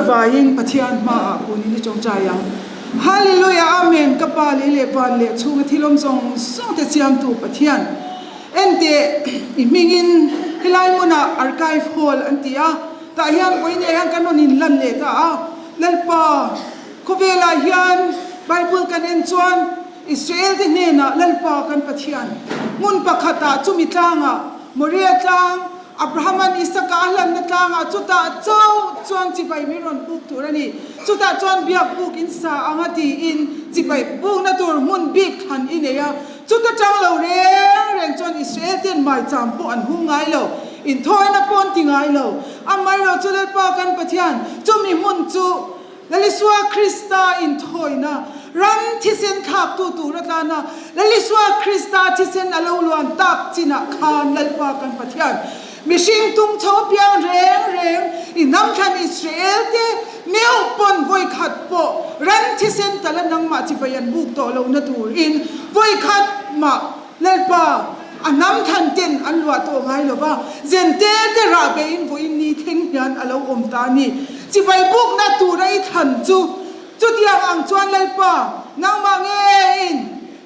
zavaiin Pathian hmaah kunin i tawngtai ang. Hallelujah Amen Ka Pa lei leh van leh chhunga thil awm zawng zawng te siamtu Pathian enteh i hmingin helai hmunah Archive Hall an ti a tah hian vawiin eh hian kan rawn inlan leh ta a Lalpa khawvelah hian Bible kan en chuan Israel te hnenah Lalpa kan Pathian hmun pakhatah chumi tlangah Moriah tlang Abrahaman Isaka a hlanna tlangah chutah chauh chuan chibai min rawn buk tur a ni. Chutah chuan biak buk in sa ang a tiin chibai bukna tur hmun bik thlan i nei a. Chuta tang lo reng reng chuan Israel ten maicham pawh an hung ngai lo, inthawina pawh an ti ngai lo. Amaherawhchu chu Lalpa kan Pathian, chumi hmun chu Lalisua Krista inthawina ram thisen thlaktu tur a tlan a, Lalisua Krista thisen a lo luan tak chinah khan Lalpa kan Pathian, mihring tung chho piang reng reng i hnam thlan Israel te meuh pawn vawikhat pawh ram thisen tala nangmah chibai an buk tawh lohna turin vawikhat mah Lalpa a hnam thlan ten an luah tawh ngai lo va, Zentel te rah beiin vawiin ni thleng hian a lo awm ta a ni. Chibai bukna tura i thlan chu chutiang ang chuan Lalpa, nangmah ngeiin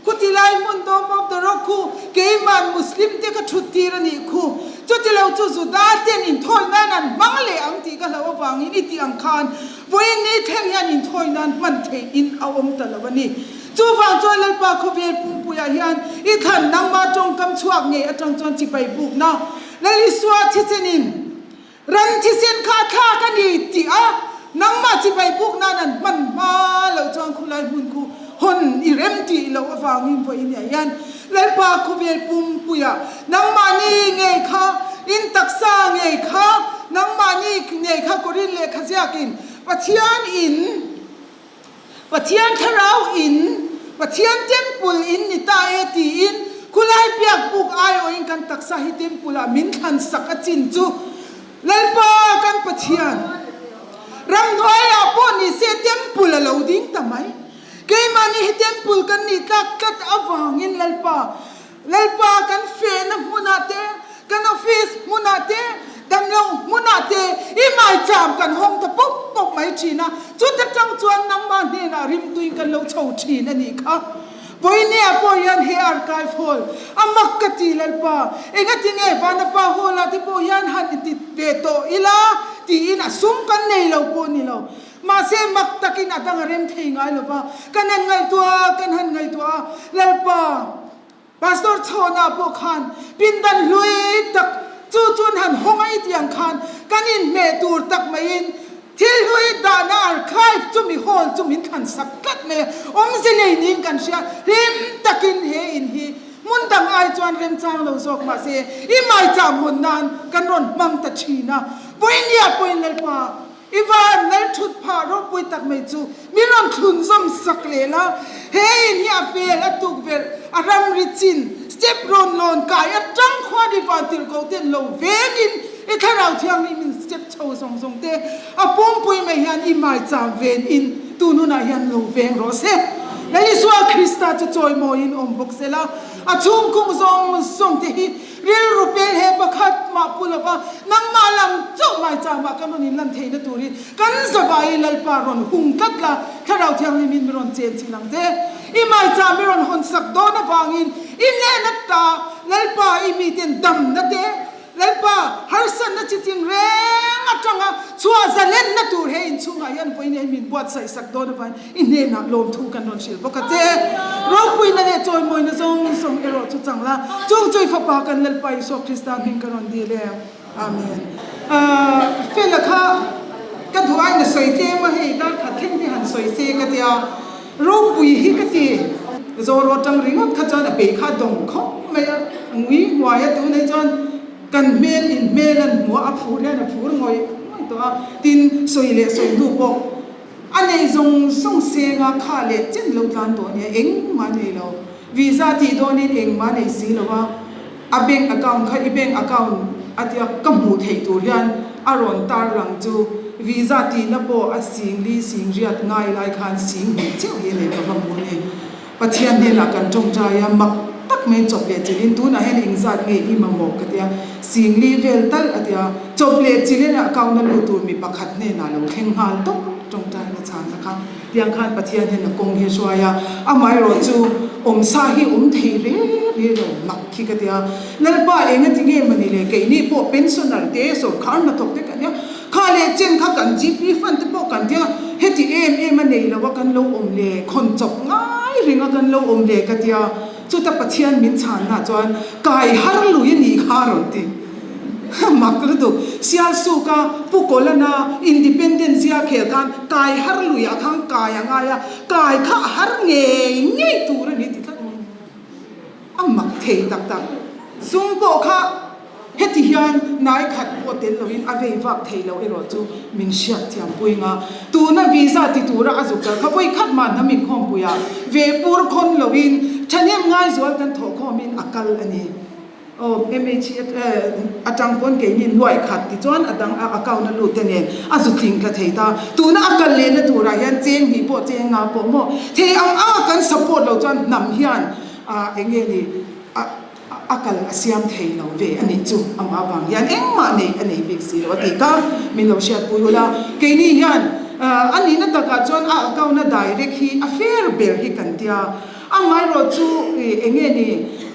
khuti lai hmun dawm of the rock khu keiman Muslim te ka thut tir a nih khu, chuti lo chu Juda ten inthawi nan an hmang leh ang tih ka hlauh avangin i tih ang khan vawiin ni thleng hian inthawi nan hman theih in a awm ta lo a ni. Chuvang chuan Lalpa khawvel pumpuiah hian i thlan nangmah tawngkam chhuak ngei atang chuan chibai bukna Lal Isua thisenin ran thisen kha a thlak a ni tih a nangmah chibai buk nan an hman hma loh chuan khulai hmun khu hawn i rem tih loh avangin vawiin ah hian Lalpa khawvel pumpuiah nangmahni ngei kha in taksa ngei kha nangmahni ngei kha Korin lehkha ziakin Pathian in Pathian thlarau in Pathian temple in ni ta e tiin khulai biak buk aiawhin kan taksa hi temple ah min thlan sak a chin chu Lalpa kan Pathian ramhnuai ah pawh ni se temple a lo ding ta mai. Keimahni hi temple kan nih tlak tlat avangin Lalpa Lalpa kan fehna hmunah te, kan office hmunah te, damlo hmunah te i maicham kan hawng ta pawp pawp mai thin a, chuta tang chuan nangmah hnenah rimtuin kan lo chho thin a nih kha. Vawinia pawh hian he archive hall a mak ka ti Lalpa, engatinge Vanapa hall ah te pawh hian han inti ve tawh ila tiin a sum kan nei lo pawh ni lo. Mahse mak takin a dang a rem thei ngai lo va, kan han ngaihtuah a, kan han ngaihtuah a, Lalpa, Pastor Chhawna pawh khan pindan hlui tak chu chuan han hawng a i tih ang khan kan inhmeh tur tak maiin thil hlui dahna archive chu mi hall chu min thlan sak tlat mai a, awmze nei niin kan hria, hlim takin he in hi hmun dang ai chuan remchang lo zawk mahse i maicham hawn nan kan rawn hmang ta thin a, vawinia pawhin Lalpa I van lal thut phah ropui tak mai chu min rawn thlun zawm sak leh la, he in hi a vel a tukverh a ramri chin step rawn lawn kai atang khuan i van tirh ko ten lo vengin i thlarau thianghlim in step chho zawng zawng te a pumpui mai hian i maicham ven in tun hunah hian lo veng rawh se. Lal Isua Krista chu chawimawiin awm bawk se la, a chhungkung zawng zawng te hi Rilru pel he pakhat mah pu lova nangmah lam chauh maicham ah kan rawn inlan theihna turin kan zavai Lalpa rawn hung tlat la, Thlarau Thianghlimin mi rawn chen chin ang che. I maicham mi rawn hawn sak dawn avangin i hnehna ta Lalpa i miten damna te Lalpa harsatna chi tin reng atanga chhuah zalenna tur he inchhungah hian vawiin hei min buatsaih sak dawn avangin I hnenah lawmthu kan rawn hrilh bawk a che. Ropuina leh chawimawina zawng zawng erawh chu chang la, chung chu i Fapa kan Lalpa Isua Krista hming ka rawn dil e. Amen. Fela kha ka duh aiin a sawi tlem a, hei dar khat thleng te han sawi se ka tia, ropui hi ka ti. Zawraw tang ringawt kha chuan a bei kha a dawng khawp mai a, a ngui nguai a, tunah chuan kan hmel in hmel an hmu a, a phur hian a phur ngawih ngawih tawh a, tin sawi leh sawi hnu pawh A nei zawng zawng senga kha leh chen lo tlan tawh nia engmah nei lo. Visa tih dawnin engmah nei si lo a, a bank account kha i bank account a tia ka hmuh theih tur hian a rawn tar lang chu visa tihna pawh a sing li sing riat ngai lai khan sing hnih cheuh hi a nei ka va hmu a ni. Pathian hnenah kan tawngtai a, mak tak. tak mai chawp leh chilhin tunah hian engzat nge i mamawh ka tia, Singli vel tal a tia, chawp leh chilhin a account a lut tur mi pakhat hnenah lo thleng nghal tawp tawngtaina chhana kha. Tiang khan Pathian hian a kawng hi a hruai a, amaherawh chu awmsa hi awm thei re re lo mak khi ka tia, Lalpa eng a ti nge mawni le keini pawh pensioner te sawrkhar hnathawk te kan nia, Kha leh chen kha kan GP fund te pawh kan tia, heti em em a nei lo a kan lo awm le, khawn chawp ngai reng a kan lo awm le ka tia, chuta Pathian min chhanna chuan kai har lui a nih kha a rawn ti. Mak lutuk, Sialsuk a Pu Kawlana Independence zia khel khan kai har luiah khan kai a ngai a, kai kha a har ngei ngei tur a ni ti tlat mai. A mak thei tak tak. Sum pawh kha heti hian nai khat pawh tel loin a vei vak thei lo erawh chu min hriat thiam pui nga. Tuna visa ti tura a zuk kal kha vawi khat mah hnam inkhawmpuiah ve pur khawn loin thahnem ngaizual kan thawhkhawmin a kal a ni. Aw MHA atang pawn keini nuaih khat tichuan a dang a account a lut te nen a zu tling tla thei ta. Tuna a kal lehna turah hian cheng hnih pawh cheng nga pawh maw thei ang ang a kan support lo chuan hnam hian ah eng nge ni a a kal a siam thei lo ve a nih chu amah vang hian engmah nei a nei bik si lo a ti ka min lo hriatpui ula. Keini hian a nihna takah chuan a account a direct hi a fair ber hi kan tia. A ngaihrawh chu eng nge ni?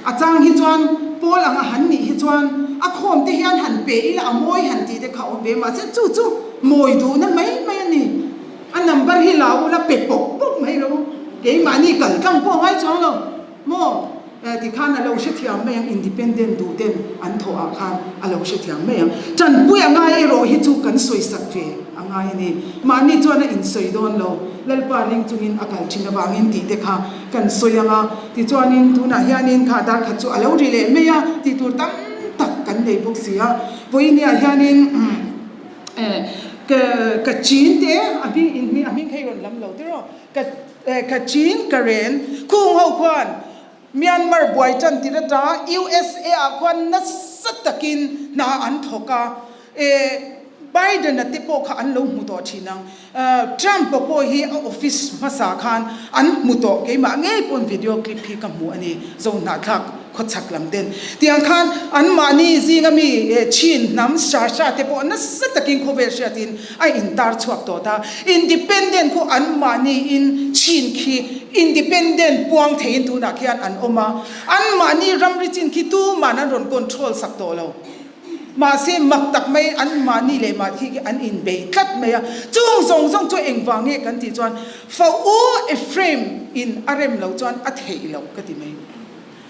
A chang hi chuan Paul anga han nih hi chuan a khawm te hian han pe ila a mawi han tih te kha a awm ve mahse chu chu mawi duhna mai mai a ni. A number hi la ula pe pawp pawp mai lo. Keimahni kal tlang pawh a ngai chuang lo maw? Tikhan a lo hrethiam mai ang independent duh ten an thawh ah khan a lo hrethiam mai ang. Tanpui a ngai erawh hi chu kan sawisak ve a ngai a ni. Mahni chuan a insawi dawn lo. Lalpa ring chungin a kal thin avangin tih te kha kan sawi ang a. Tichuanin tunah hianin kha dar khat chu a lo ri leh mai a, tih tur tam tak kan nei bawk si a. Vawiiniah hianin ka chin te a hming in a hming kha i rawn lam lo tiraw? Ka ka chin ka ren khung ho khuan Myanmar buai tan tir atanga USA ah khuan nasa takin hna an thawk a, e Biden a te pawh kha an lo hmu tawh thin ang. Trump a pawh hi a office hmasa khan an hmu tawh, keimah ngei pawn video clip hi ka hmu a ni, Zohnahthlak khawchhak lam ten. Tiang khan anmahni zinga mi Chin hnam Sha Sha te pawh nasa takin khawvel hriatin a intar chhuak tawh ta. Independent khu anmahni in Chin khi Independent puang theiin tunah khian an awm a, anmahni ramri chin khi tuman an rawn control sak tawh lo. Mahse mak tak mai anmahni leh mahni khi an inbei tlat mai a, chung zawng zawng chu engvang nge kan tih chuan fa u Ephraim in a rem loh chuan a theih loh ka ti mai.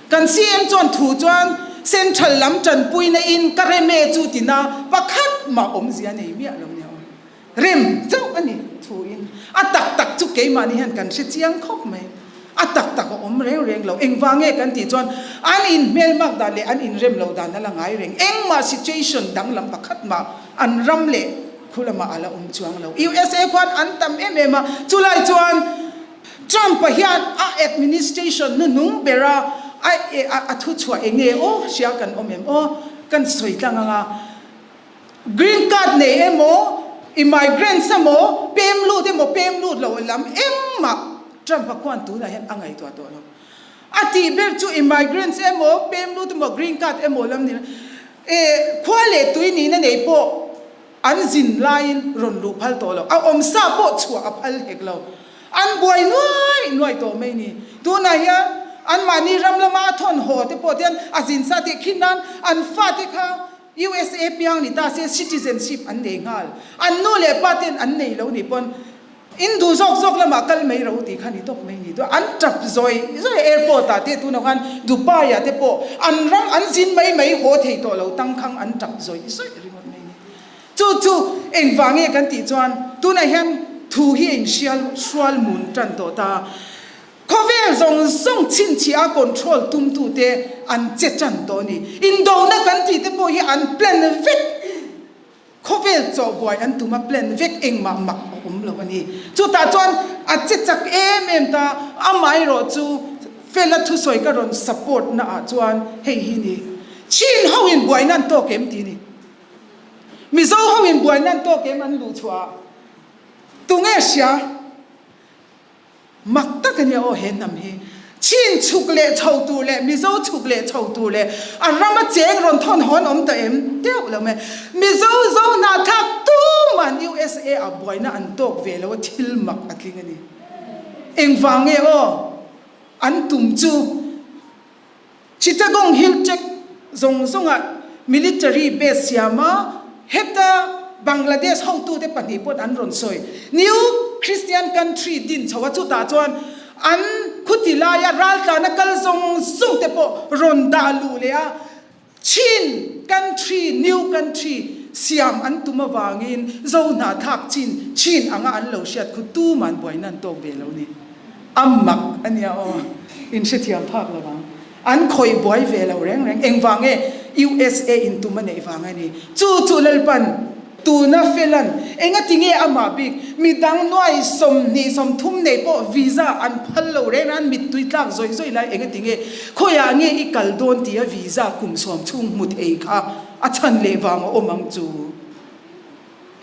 Kan CM chuan thu chuan Central lam tanpuina in ka rem e chu tina pakhat mah awmzia nei miah lo nia aw. Rem chauh a ni thuin a tak tak chu keimahni hian kan hre chiang khawp mai. A tak tak a awm reng reng lo. Engvang nge kan tih chuan an inhmelmak dan leh an inrem loh dan a la ngai reng. Engmah situation danglam pakhat mah an ram leh khu lamah a la awm chuang lo. USA khuan an tam em em a, chulai chuan Trump-a hian a administration hnuhnung bera a a thuchhuah eng nge aw hria kan awm em aw kan sawi tlang ang a. Green card nei emaw, immigrants emaw, pem lut emaw, pem lut lo lam engmah Trump a khuan tunah hian a ngaihtuah tawh lo. A tih ber chu immigrants emaw, pem lut emaw, green card emaw lam ni e khua leh tui nihna nei pawh an zin laiin rawn luh phal tawh lo. A awmsa pawh chhuah a phal hek lo. An buai nuai nuai tawh mai ni. Tunah hian anmahni ram lama a thawn haw te pawh te hian a zin sa tih khin nan an fate kha USA piang ni ta se citizenship an nei nghal. An nu leh pa ten an nei lo nih pawn in duh zawk zawk lamah kal mai ro tih kha ni tawp mai ni. An tap zawi zawi airport ah te tunah khan Dubai ah te pawh an ram an zin mai mai haw thei tawh lo tangkhang an tap zawi zawi ringawt mai ni. Chu chu engvang nge kan tih chuan tunah hian thu hi a inhrial hrual mun tan tawh ta. Khawvel zawng zawng chhinchhiah a control tumtute an che tan tawh a ni. Indona kan tih te pawh hi an plan vek. Khawvel chawhbuai an tum a plan vek engmah mak a awm lo a ni. Chutah chuan a che chak em em ta, amaherawh chu Fela thusawi ka rawn support na ah chuan hei hi ni. Chin ho in buaina an tawk em tih ni. Mizo ho in buaina an tawk em an luh chhuah ah. Tunge hria? Mak tak a nia aw he hnam hi. Chin chhuk leh chho tur leh Mizo chhuk leh chho tur leh a rama cheng rawn thawn haw an awm ta em? Teuh lo mai. Mizo zo hnahthlak tuman USA ah buaina an tawk ve lo a thil mak a tling a ni. Engvang nge aw an tum chu Chittagong Hill Tract zawng zawngah military base siama heta Bangladesh hotute pahnih pawh an rawn sawi. New Christian country din chho a chutah chuan an khuti laia raltlana kal zawng zawng te pawh rawn dah luh leh a Chin country, new country, siam an tum avangin Zo hnahthlak chin chin anga an lo hriat khu tuman buaina an tawk ve lo ni. A mak a nia aw, in hrethiam phak lo ang. An khawih buai ve lo reng reng. Engvang nge USA in tum a neih vang a ni. Chu chu Lalpan tuna felan engati nge amah bik midang nuai 20 30 nei pawh visa an phal lo reng reng an mittui tlak zawih zawih lai engati nge khawiah nge i kal dawn tia visa kum sawm chhung hmu thei kha a chhan leh vang a awm ang chu.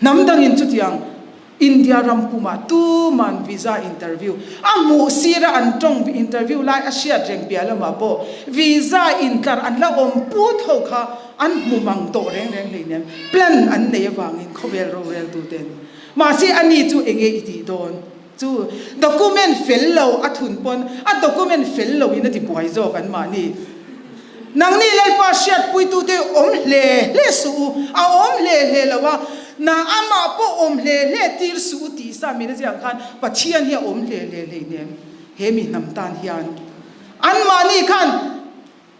Hnam dangin chutiang India ram pumah tuman visa interview a hmuh sira an tawng interview lai a hriat reng piah lamah pawh visa intlar an la awm put ho kha an hmu mang tawh reng reng hleinem plan an nei avangin khawvel roreltuten mahse ani chu enge i tih dawn chu document fel lo a thun pawn a document fel lo in a ti buai zawk an mahni Nangni Lalpa hriatpuitute awm hle hle suh u, a awm hle hle lo a, na amah pawh awm hle hle tir suh u tih sa min a ziak ang khan Pathian hi a awm hle hle hleinem he mi hnam tan hian. Anmahni khan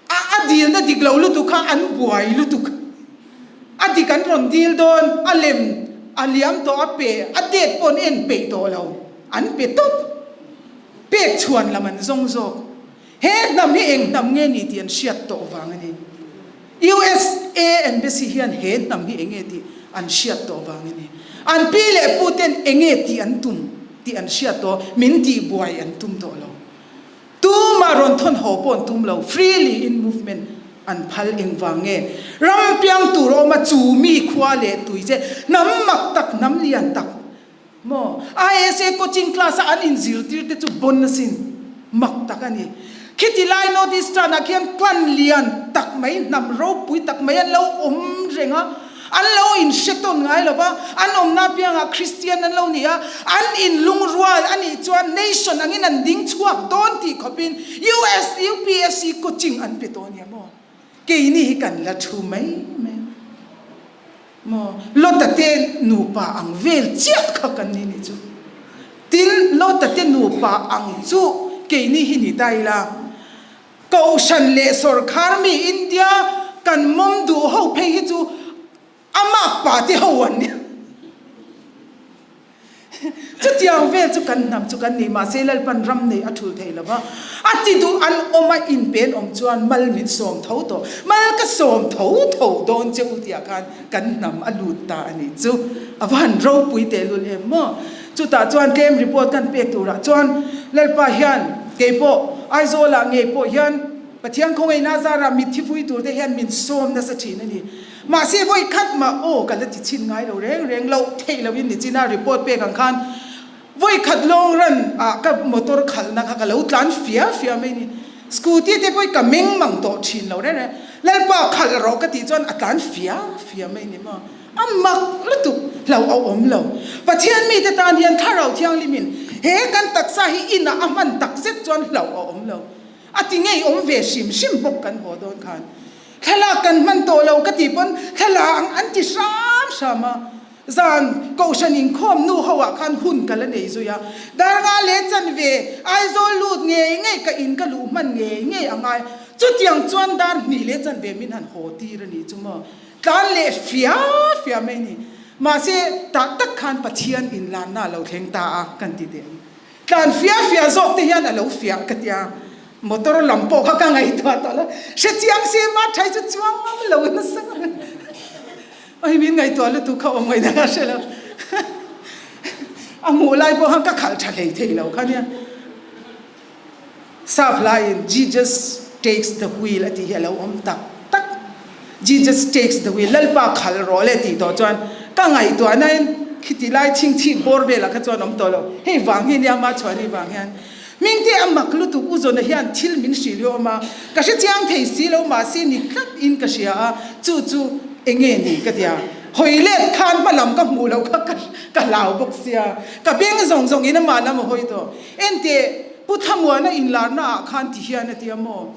a a dilna dik lo lutuk kha an buai lutuk. A dik an rawn dil dawn, a lem a liam tawh a pe, a date pawh an en peih tawh lo, an pe tawp. Pek chhuan lam an zawng zawk. He hnam hi eng hnam nge ni tih an hriat tawh vang a ni. USA Embassy hian he hnam hi enge tih an hriat tawh vang a ni. An pi leh pu ten enge tih an tum tih an hriat tawh, min tih buai an tum tawh lo. Tumah rawn thawn haw pawh an tum lo, freely in movement an phal engvang nge? Ram piang tur a awm a, chu mi khua leh tui che hnam mak tak, hnam lian tak Maw? ISA coaching class a an inzirtir te chu bon asin. Mak tak a ni. Khiti lai North Eastern ah khian clan lian tak mai, hnam ropui tak mai an lo awm reng a, an lo inhre tawn ngai lo va, an awmna apiangah Christian an lo ni a, an inlungrual a nih chuan nation angin an ding chhuak dawn tih khawpin US UPSC coaching an pe tawh ania maw? Keini hi kan la thu mai mai. Maw? Lota te nupa ang vel chiah kha kan ni nih chu. Tin, Lota te nupa ang chu keini hi ni ta ila, Kohhran leh sawrkhar mi India kan mawm duh ho phei hi chu a makpa te ho an nia. Chutiang vel chu kan hnam chu kan ni, mahse Lalpan ram nei a thul thei lo va, a ti duh an awm a inpen awm chuan mal min sawm tho tawh, mal ka sawm tho tho dawn che u tihah khan kan hnam a lut ta a nih chu. A va han ropui tehlul em maw? Chutah chuan tlem report kan pek turah chuan Lalpa hian keipawh Aizawlah ngei pawh hian Pathian khawngaihna zarah mitthi vui turte hian min sawm nasa thin a ni. Mahse vawi khat mah aw ka la ti chhin ngai lo reng reng loh theih loin nichina report pek ang khan vawi khat long run ah ka motor khalhna kha ka lo tlan fia fia mai ni. Scooty te pawh hi ka meng mang tawh thin lo reng reng. Lalpa khalh rawh ka tih chuan a tlan fia fia mai ni maw. A mak lutuk hlauh a awm lo. Pathian mite tan hian Thlarau Thianghlimin he kan taksa hi inah a hman takzet chuan hlauh a awm lo. A ti ngei awm ve hrim hrim bawk kan haw dawn khan. Thlalak kan hman tawh lo ka tih pawn thlalak ang an ti hram hram a, zan kohhran inkhawm nu ho ah khan hun ka la nei zui a, Darnga leh chanve Aizawl lut ngei ngei ka in ka luh hman ngei ngei a ngai, chutiang chuan dar hnih leh chanve min han haw tir a nih chu maw, tlan leh fia fia mai a ni. Mahse tah tak khan Pathian inlanna a lo thleng ta a kan ti teh ang. Tlan fia fia zawk te hian a lo fiah ka tia, motor lam pawh kha ka ngaihtuah tawh lo, hre chiang se mah thai chu chuang ngam lo nasa oi min ngaihtuah lutuk kha awm ngaihna ka hre lo, a hmuh lai pawh khan ka khalh tha hlei thei lo kha nia. Sap hlaiin Jesus takes the wheel a tih hi a lo awm tak tak, Jesus takes the wheel, Lalpa khalh rawh le tih tawh chuan ka ngaihtuahna in khiti lai chhingchhip bawr velah kha chuan awm tawh lo, hei vang hi nia mah chhuah ni vang hian. Hmingte a mak lutuk u Zawna hian thil min hrilh hi a awm a, ka hre chiang thei si lo mahse ni tlat in ka hria a, chu chu enge ni ka tia. Hawi let khan hma lam ka hmuh loh kha ka hlau bawk sia, ka beng zawng zawng in amah lam a hawi tawh. Enteh, Pu Thamuana inlarna ah khan ti hian a tia maw?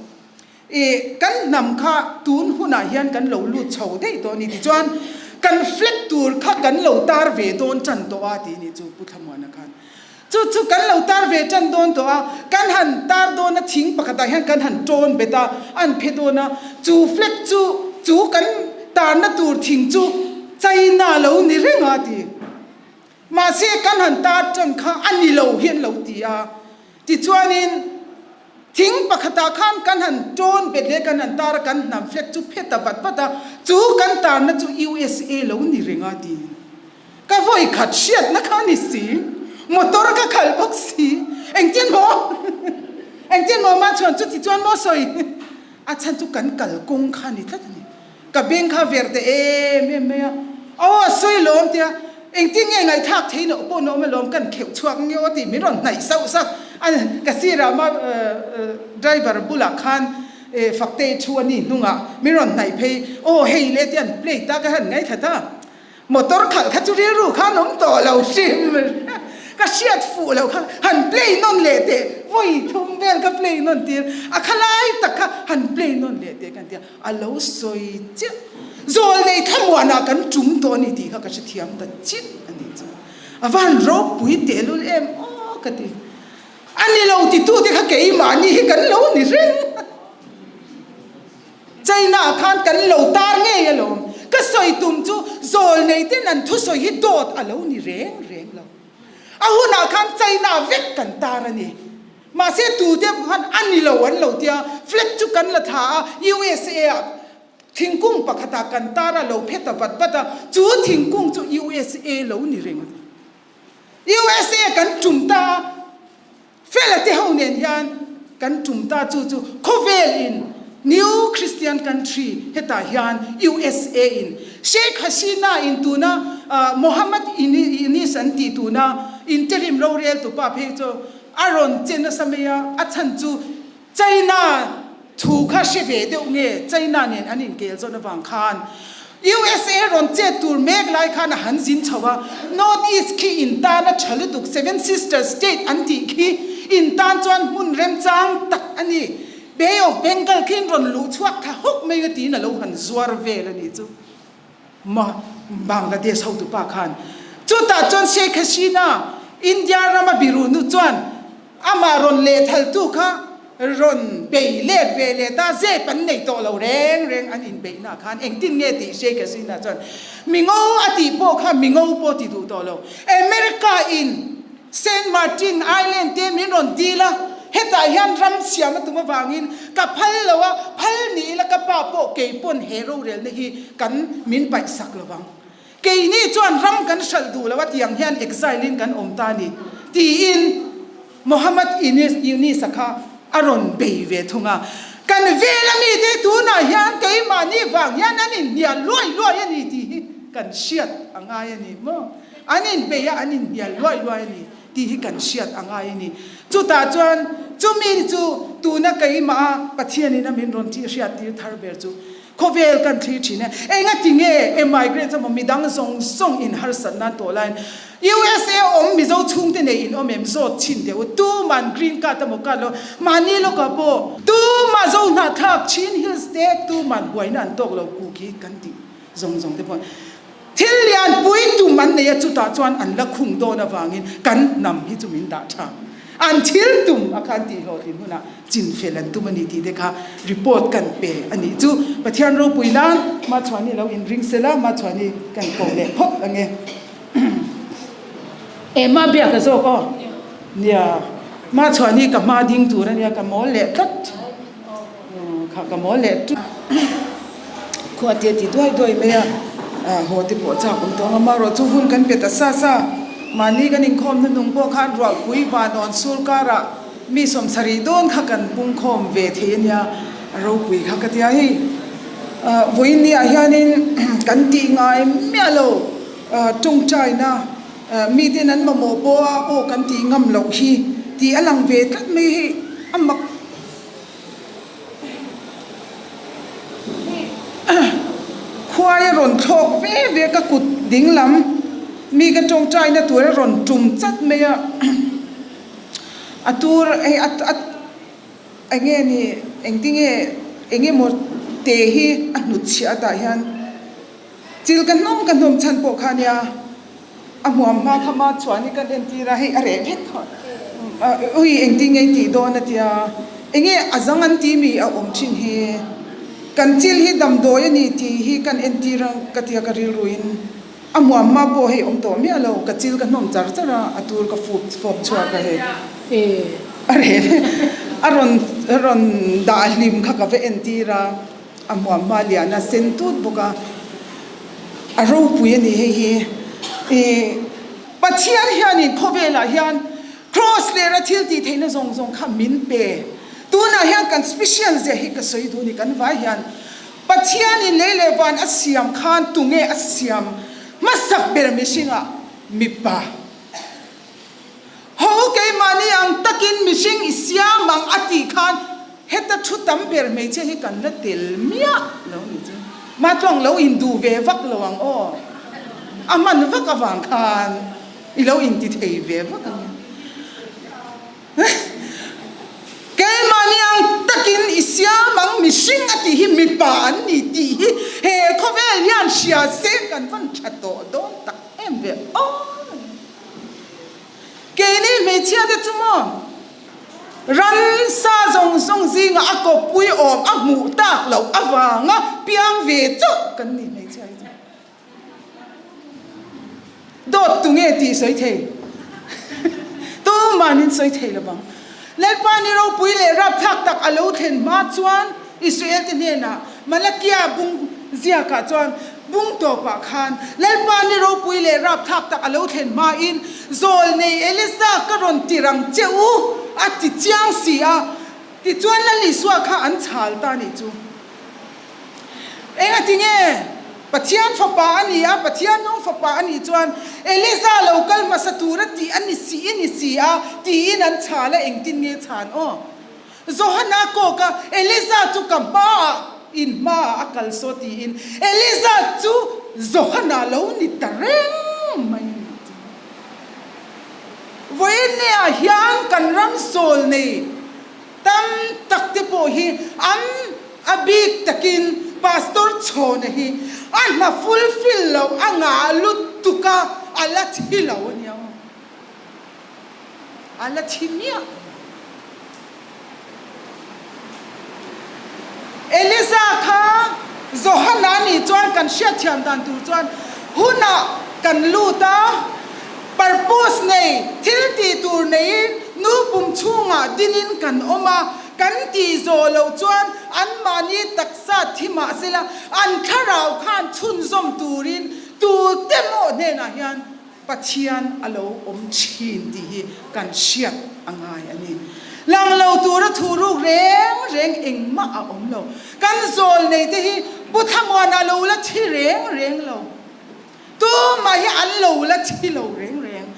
I kan hnam kha tun hunah hian kan lo lut chho daih tawh a ni tichuan kan flag tur kha kan lo tar ve dawn tan tawh a tih ni chu Pu Thlamuana khan chu chu kan lo tar ve tan dawn tawh a, kan han tar dawn a thing pakhatah hian kan han tawn bet a, an phe dawn a, chu flag chu chu kan tarna tur thing chu China lo ni reng a ti. Mahse kan han tar tan kha a ni lo hi an lo ti a, tichuanin thing pakhatah khan kan han tawn bet leh kan han tar a, kan hnam flag chu phe ta vat vat a, chu kan tarna chu USA lo ni reng a tiin ka vawi khat hriatna kha a ni si, motor ka khalh bawk si, engtin maw engtin maw mah chuan chuti chuan maw sawi a chhan chu kan kalkawng kha a ni tlat a ni. Ka beng kha ver ta em em mai a, aw a sawi lawm tia engtin nge ngaihthlak theih loh pawh na awm alawm kan kheuh chhuak nge aw tih min rawn hnaih sauh sauh a, ka sirah ma driver bulah khan Faktei thu a ni hnungah min rawn hnaih phei aw hei le tia an play ta ka han ngaithla ta. Motor khalh kha chu rilru khan awm tawh lo hrim ka hriat fuh loh kha han play nawn leh teh vawi thum vel ka play nawn tir a khalai tak kha han play nawn leh teh ka tia a lo sawi chiah zawl nei thlamuanah kan tum tawh a ni tih kha ka hrethiam ta chiah a nih chu a va han ropui tehlul em aw ka ti a ni lo titute kha keimahni hi kan lo ni reng. China ah khan kan lo tar ngei alawm. Ka sawi tum chu zawl nei ten an thusawi hi dawt a lo ni reng reng lo. A hunah khan China vek kan tar a ni. Mahse tute khan a ni lo an lo tia, flag chu kan la thla a, USA ah thingkung pakhatah kan tar a lo phe ta vat vat a, chu thingkung chu USA lo ni reng a ni. USA kan tum ta a. Fela te ho nen hian kan tum ta chu chu khawvel in New Christian Country hetah hian usa in Sheikh Hasina in tuna Mohammad Yunis an tih tuna interim rorel tu pa phei chu a rawn che nasa mai a, a chhan chu China thu kha hre ve deuh nge China nen an inkel zawn avang khan usa rawn chet tur mek lai khan a han zin chho a, North East khi in tan a tha lutuk Seven Sisters State an tih khi in tan chuan hmun remchang tak a ni, Bay of Bengal khi in rawn luh chhuak tha hawk mai a tiin a lo han zuar vel a nih chu. Ma Bangladesh hotupa khan chutah chuan Sheikh Hasina India rama biru nu chuan amah rawn lehthaltu kha rawn bei let ve leh ta zep an nei tawh lo reng reng an inbeihna khan engtin nge tih Sheikh Hasina chuan mingo a tih pawh kha mingo pawh ti duh tawh lo America in Saint Martin Island te min rawn dil a, hetah hian ram siam a tum avangin ka phal lo a, phal ni ila ka pa pawh kei pawn he rorelna hi kan min paih sak lo vang. Keini chuan ram kan hralh duh lo a tiang hian exile in kan awm ta a ni, tiin Mohammad Yunus-a kha a rawn bei ve thung a. Kan vel a mite tunah hian keimahni vang hian an inhnial luai luai a ni tih hi kan hriat a ngai a ni maw? An inpeih a, an inhnial luai luai a ni tih hi kan hriat a ngai a ni. Chutah chuan chumi chu tuna keimah a Pathianin a min rawn tih hriat tir thar ber chu khawvel kan thlir thin e. Engati nge emigrants emaw midang zawng zawng in harsat nan tawh laiin USA awm Mizo chhungte nei in awm em zawt chhin teh u. Tuman green card emaw card lo mahni lawkah pawh tumah zo hnahthlak Chin Hills te tuman buaina an tawk lo ku khi kan tih zawng zawng te pawh Thil lian pui tum an nei a, chutah chuan an la khung dawn avangin kan hnam hi chu min dah tha. An thil tum a khan tih hlawhtlin hunah chinfel an tum a ni tih te kha report kan pe a nih chu. Pathian ropui nan Machhuani lo inring sela, Machhuani kan ko leh phawt ang e. Eh ma biak a zawk aw. Nia, Machhuani ka hma ding tur a nia, ka mawl leh tlat. Kha ka mawl leh tlat. Khua te ti duai duai mai a, haw te pawh chak awm tawh ang a, amaherawh chu hun kan pe ta sa sa. Mahni kan inkhawm hnuhnung pawh khan ruahpui vanawn sur karah mi sawmsarih dawn kha kan pungkhawm ve thei a nia, a ropui kha ka tia hei. Vawiin ni ah hianin kan tih ngai miah lo tawngtaina miten an mamawh pawh a aw kan tih ngam loh hi. tih a lang ve tlat mai hei a mak Khuai a rawn thlawk ve ve ka kut ding lam mi ka tawngtaina tur a rawn tum chat mai a a tur hei a a eng nge ni engtinge eng emaw te hi a hnut chhiah a tah hian chil ka hnawm ka hnawm chhan pawh kha nia. A hmuam hma kha ma chuan hi kan entir a, hei a reh vek tawh. Ui engtin nge i tih dawn a tia, enge a zang an ti mi a awm thin hi. Kan chil hi damdawi a ni tih hi kan entir a ka tia ka rilruin a hmuam hma pawh hei awm tawh miah lo, ka chil ka hnawm char char a, a tur ka fup fawp chhuak a hei. A reh vek, a rawn a rawn dah hlim kha ka va entir a. A hmuam hma lian a sen tut bawk a, a ropui a ni hei hi. Ih Pathian hianin khawvelah hian Kraws lera thil tih theihna zawng zawng kha min pe. Tunah hian kan special zia hi ka sawi duh a ni kan vai hian. Pathianin lei leh van a siam khan tunge a siam hmasak ber mihringah mipa. Ho keimahni ang takin mihring i siam ang a tih khan heta thu tam ber hmeichhia hi kan la tel miah lo ni chu. Matluang lo induh ve vak lo ang aw. A hman vak avang khan i lo inti thei ve vak ang e. Keimahni ang takin i siam ang mihring a tih hi mipa an ni tih hi he khawvel hian hria se kan van tha tawh dawn tak em ve aw. Keini hmeichhia te chu maw ransa zawng zawng zinga a kawppui awm a hmuh tak loh avanga piang ve chauh kan ni hmeichhia hi chu. Dawt tu nge tih sawi thei? Tumahin in sawi thei lo vang. Lalpa ni ropui leh rapthlak tak a lo thlen hma chuan Israel te hnenah Malakia bung ziakah chuan bung tawpah khan Lalpa ni ropui leh rapthlak tak a lo thlen hmain zawlnei Elisa ka rawn tir ang che u a ti chiang si a, tichuan Lal Isua kha an chhal ta nih chu. Engati nge? Pathian fapa a ni a, Pathian nung fapa a nih chuan Elisa lo kal hmasa tura tih a ni si i ni si a tiin an chhal a, engtin nge chhan aw? Johana kawk a, Elisa chu ka hmaah in hmaah a kal saw tiin Elisa chu Johana lo ni ta reng mai a ni chu. Vawiinniah hian kan ram sawl nei tam tak te pawh hi an a bik takin Pastor Chhawna hi a hna fulfill lo a ngah lutuk a, a la thi lo a nia aw. A la thi miah lo. Elisa kha Johana nih chuan kan hriatthiam dan tur chuan hunah kan lut a, purpose nei, thil tih tur neiin nu pum chhungah dinin kan awm a, kan tih zawh loh chuan anmahni taksa thi mah sela an thlarau khan chhunzawm turin tute mawh hnenah hian Pathian a lo awm thin tih hi kan hriat a ngai a ni. Lang lo tura thu ruk reng reng engmah a awm lo. Kan zawl nei te hi Pu Thlamuana lo la thi reng reng lo. Tumah hi an lo la thi lo reng reng.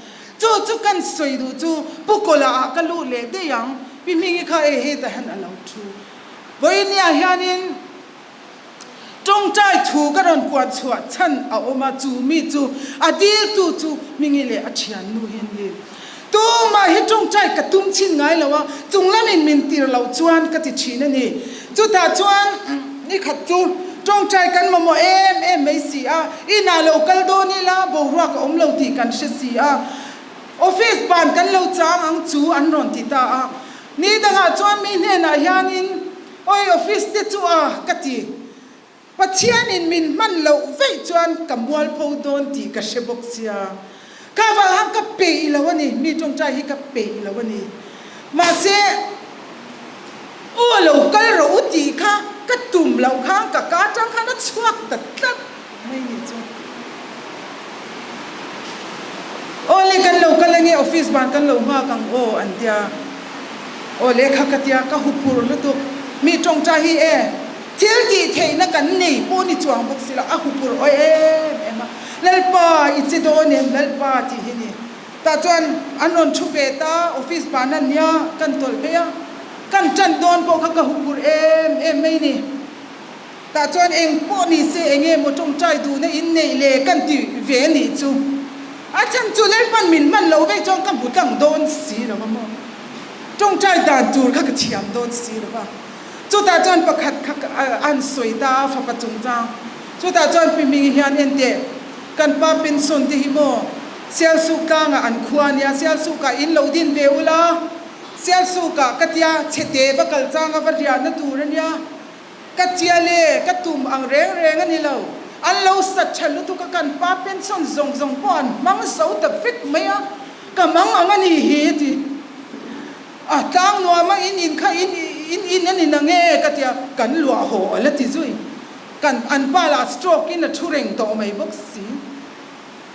Chu chu kan sawi duh chu Pu Kawla ah ka luh leh daih ang. Pi Hmingi kha e hetah hian a lo thu. Vawinia hianin. Tawngtai thu ka rawn puan chhuah chhan a awm a, chu mi chu a diltu chu Hmingi leh a thiannu hi an ni. Tumah hi tawngtai ka tum chhin ngai lo a, chung lamin min tir loh chuan ka ti thin a ni. Chutah chuan nikhat chu tawngtai kan mamawh em em mai si a, inah lo kal dawn ila boruak a awm lo tih kan hre si a, office ban kan lo chang ang chu an rawn ti ta a. Ni dangah chuan mi hnenah hianin Awi office te chu a ka ti. Pathianin min hman loh veih chuan ka mualpho dawn tih ka hre bawk sia. Ka vang han ka peih lo a ni, mi tawngtai hi ka peih lo a ni. Mahse, aw lo kal rawh u tih kha ka tum loh khan ka ka atang khan a chhuak ta tlat mai nih chu. Aw le kan lo kal ange office ban kan lo nghak ang aw an tia. Aw lehkha ka tia ka huphur lutuk mi tawngtai hi e thil tih theihna kan nei pawh ni chuang bawk si lo a huphur awi em em a Lalpa i che dawn em Lalpa tih hi ni. Tah chuan an rawn thu ve ta, office ban a nia, kan tawlh phei a, kan tan dawn pawh kha ka huphurh em em mai ni. Tah chuan eng pawh ni se eng nge maw tawngtai duhna in neih le kan ti ve a nih chu. A chhan chu Lalpan min hman loh vek chuan ka hmu tlang dawn si lo va maw. Tawngtai dan tur kha ka thiam dawn si lo va. Chutah chuan pakhat kha an sawi ta a fapa chungchang. Chutah chuan Pi Hmingi hian enteh kan pa pension te hi maw Sialsuk tlangah an khua a nia, Sialsukah in lo din ve ula, Sialsukah ka tia chhete va kal changa va riahna tur a nia. Ka chial e, ka tum ang reng reng a ni lo. An lo sat tha lutuk a, kan pa pension zawng zawng pawh an hmang zo ta vek mai a, ka mang ang a ni hi a ti. A tlang nuam a, in in kha in in in a ni na nge ka ti a, kan luah haw a la ti zui. Kan an pa lah stroke in a thu reng tawh mai bawk si.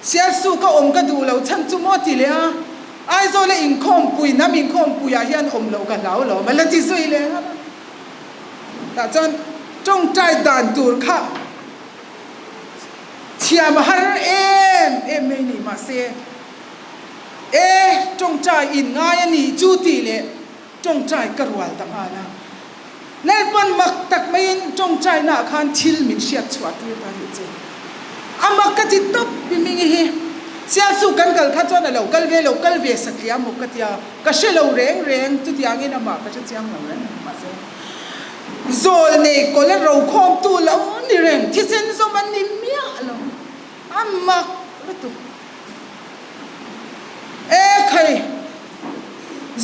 Sialsu ka awm ka duh lo chhan chu maw ti leh a, Aizawl a inkhawmpui hnam inkhawmpuiah hian awm loh ka hlau lo a la ti zui leh ngam a. Tah chuan tawngtai dan tur kha thiam a har em em mai ni mahse e tawngtai in ngai a nih chu tih leh tawngtai ka rual ta nghal a. Lalpawn mak tak maiin tawngtaina ah khan thil min hriat chhuah tir ta nih che. A mak ka ti tawp i Mingi hi. Sialsu kan kal kha chuan a lo kal ve lo kal ve satliam maw ka tia. Ka hre lo reng reng chutiangin amah ka hre chiang lo reng reng mahse zawl nei kawl a rokhawmtu lo ni reng thisen zawm an ni miah lo a mak lutuk e khai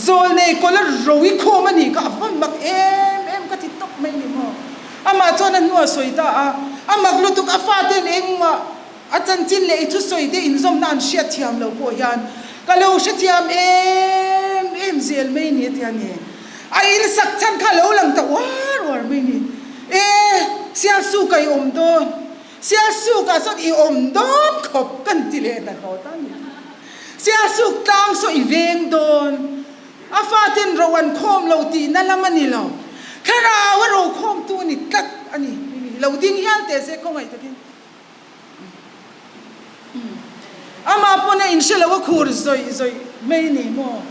zawl nei kawl a ro i khawm a nih kha a va mak em em ka ti tawp mai ni maw amah chuan a hnua sawi ta a a mak lutuk a faten engmah A chanchin leh i thusawi te inzawmna an hriat thiam loh pawh hian ka lo hrethiam em em zel mai ni a ti a ni. A insak chhan kha a lo lang ta uar uar mai ni. E, Sialsuk ah i awm dawn, Sialsuk ah sawn i awm dawn khawp kan ti leh hnathawh ta a ni. Sialsuk tlang saw i veng dawn, a faten ro an khawm lo tihna lam a ni lo, thlarau a ro khawmtu a ni tlat a ni. Lo ding hial teh se khawngaih takin. Amah pawn a inhre lo a khur zawih zawih mai ni maw?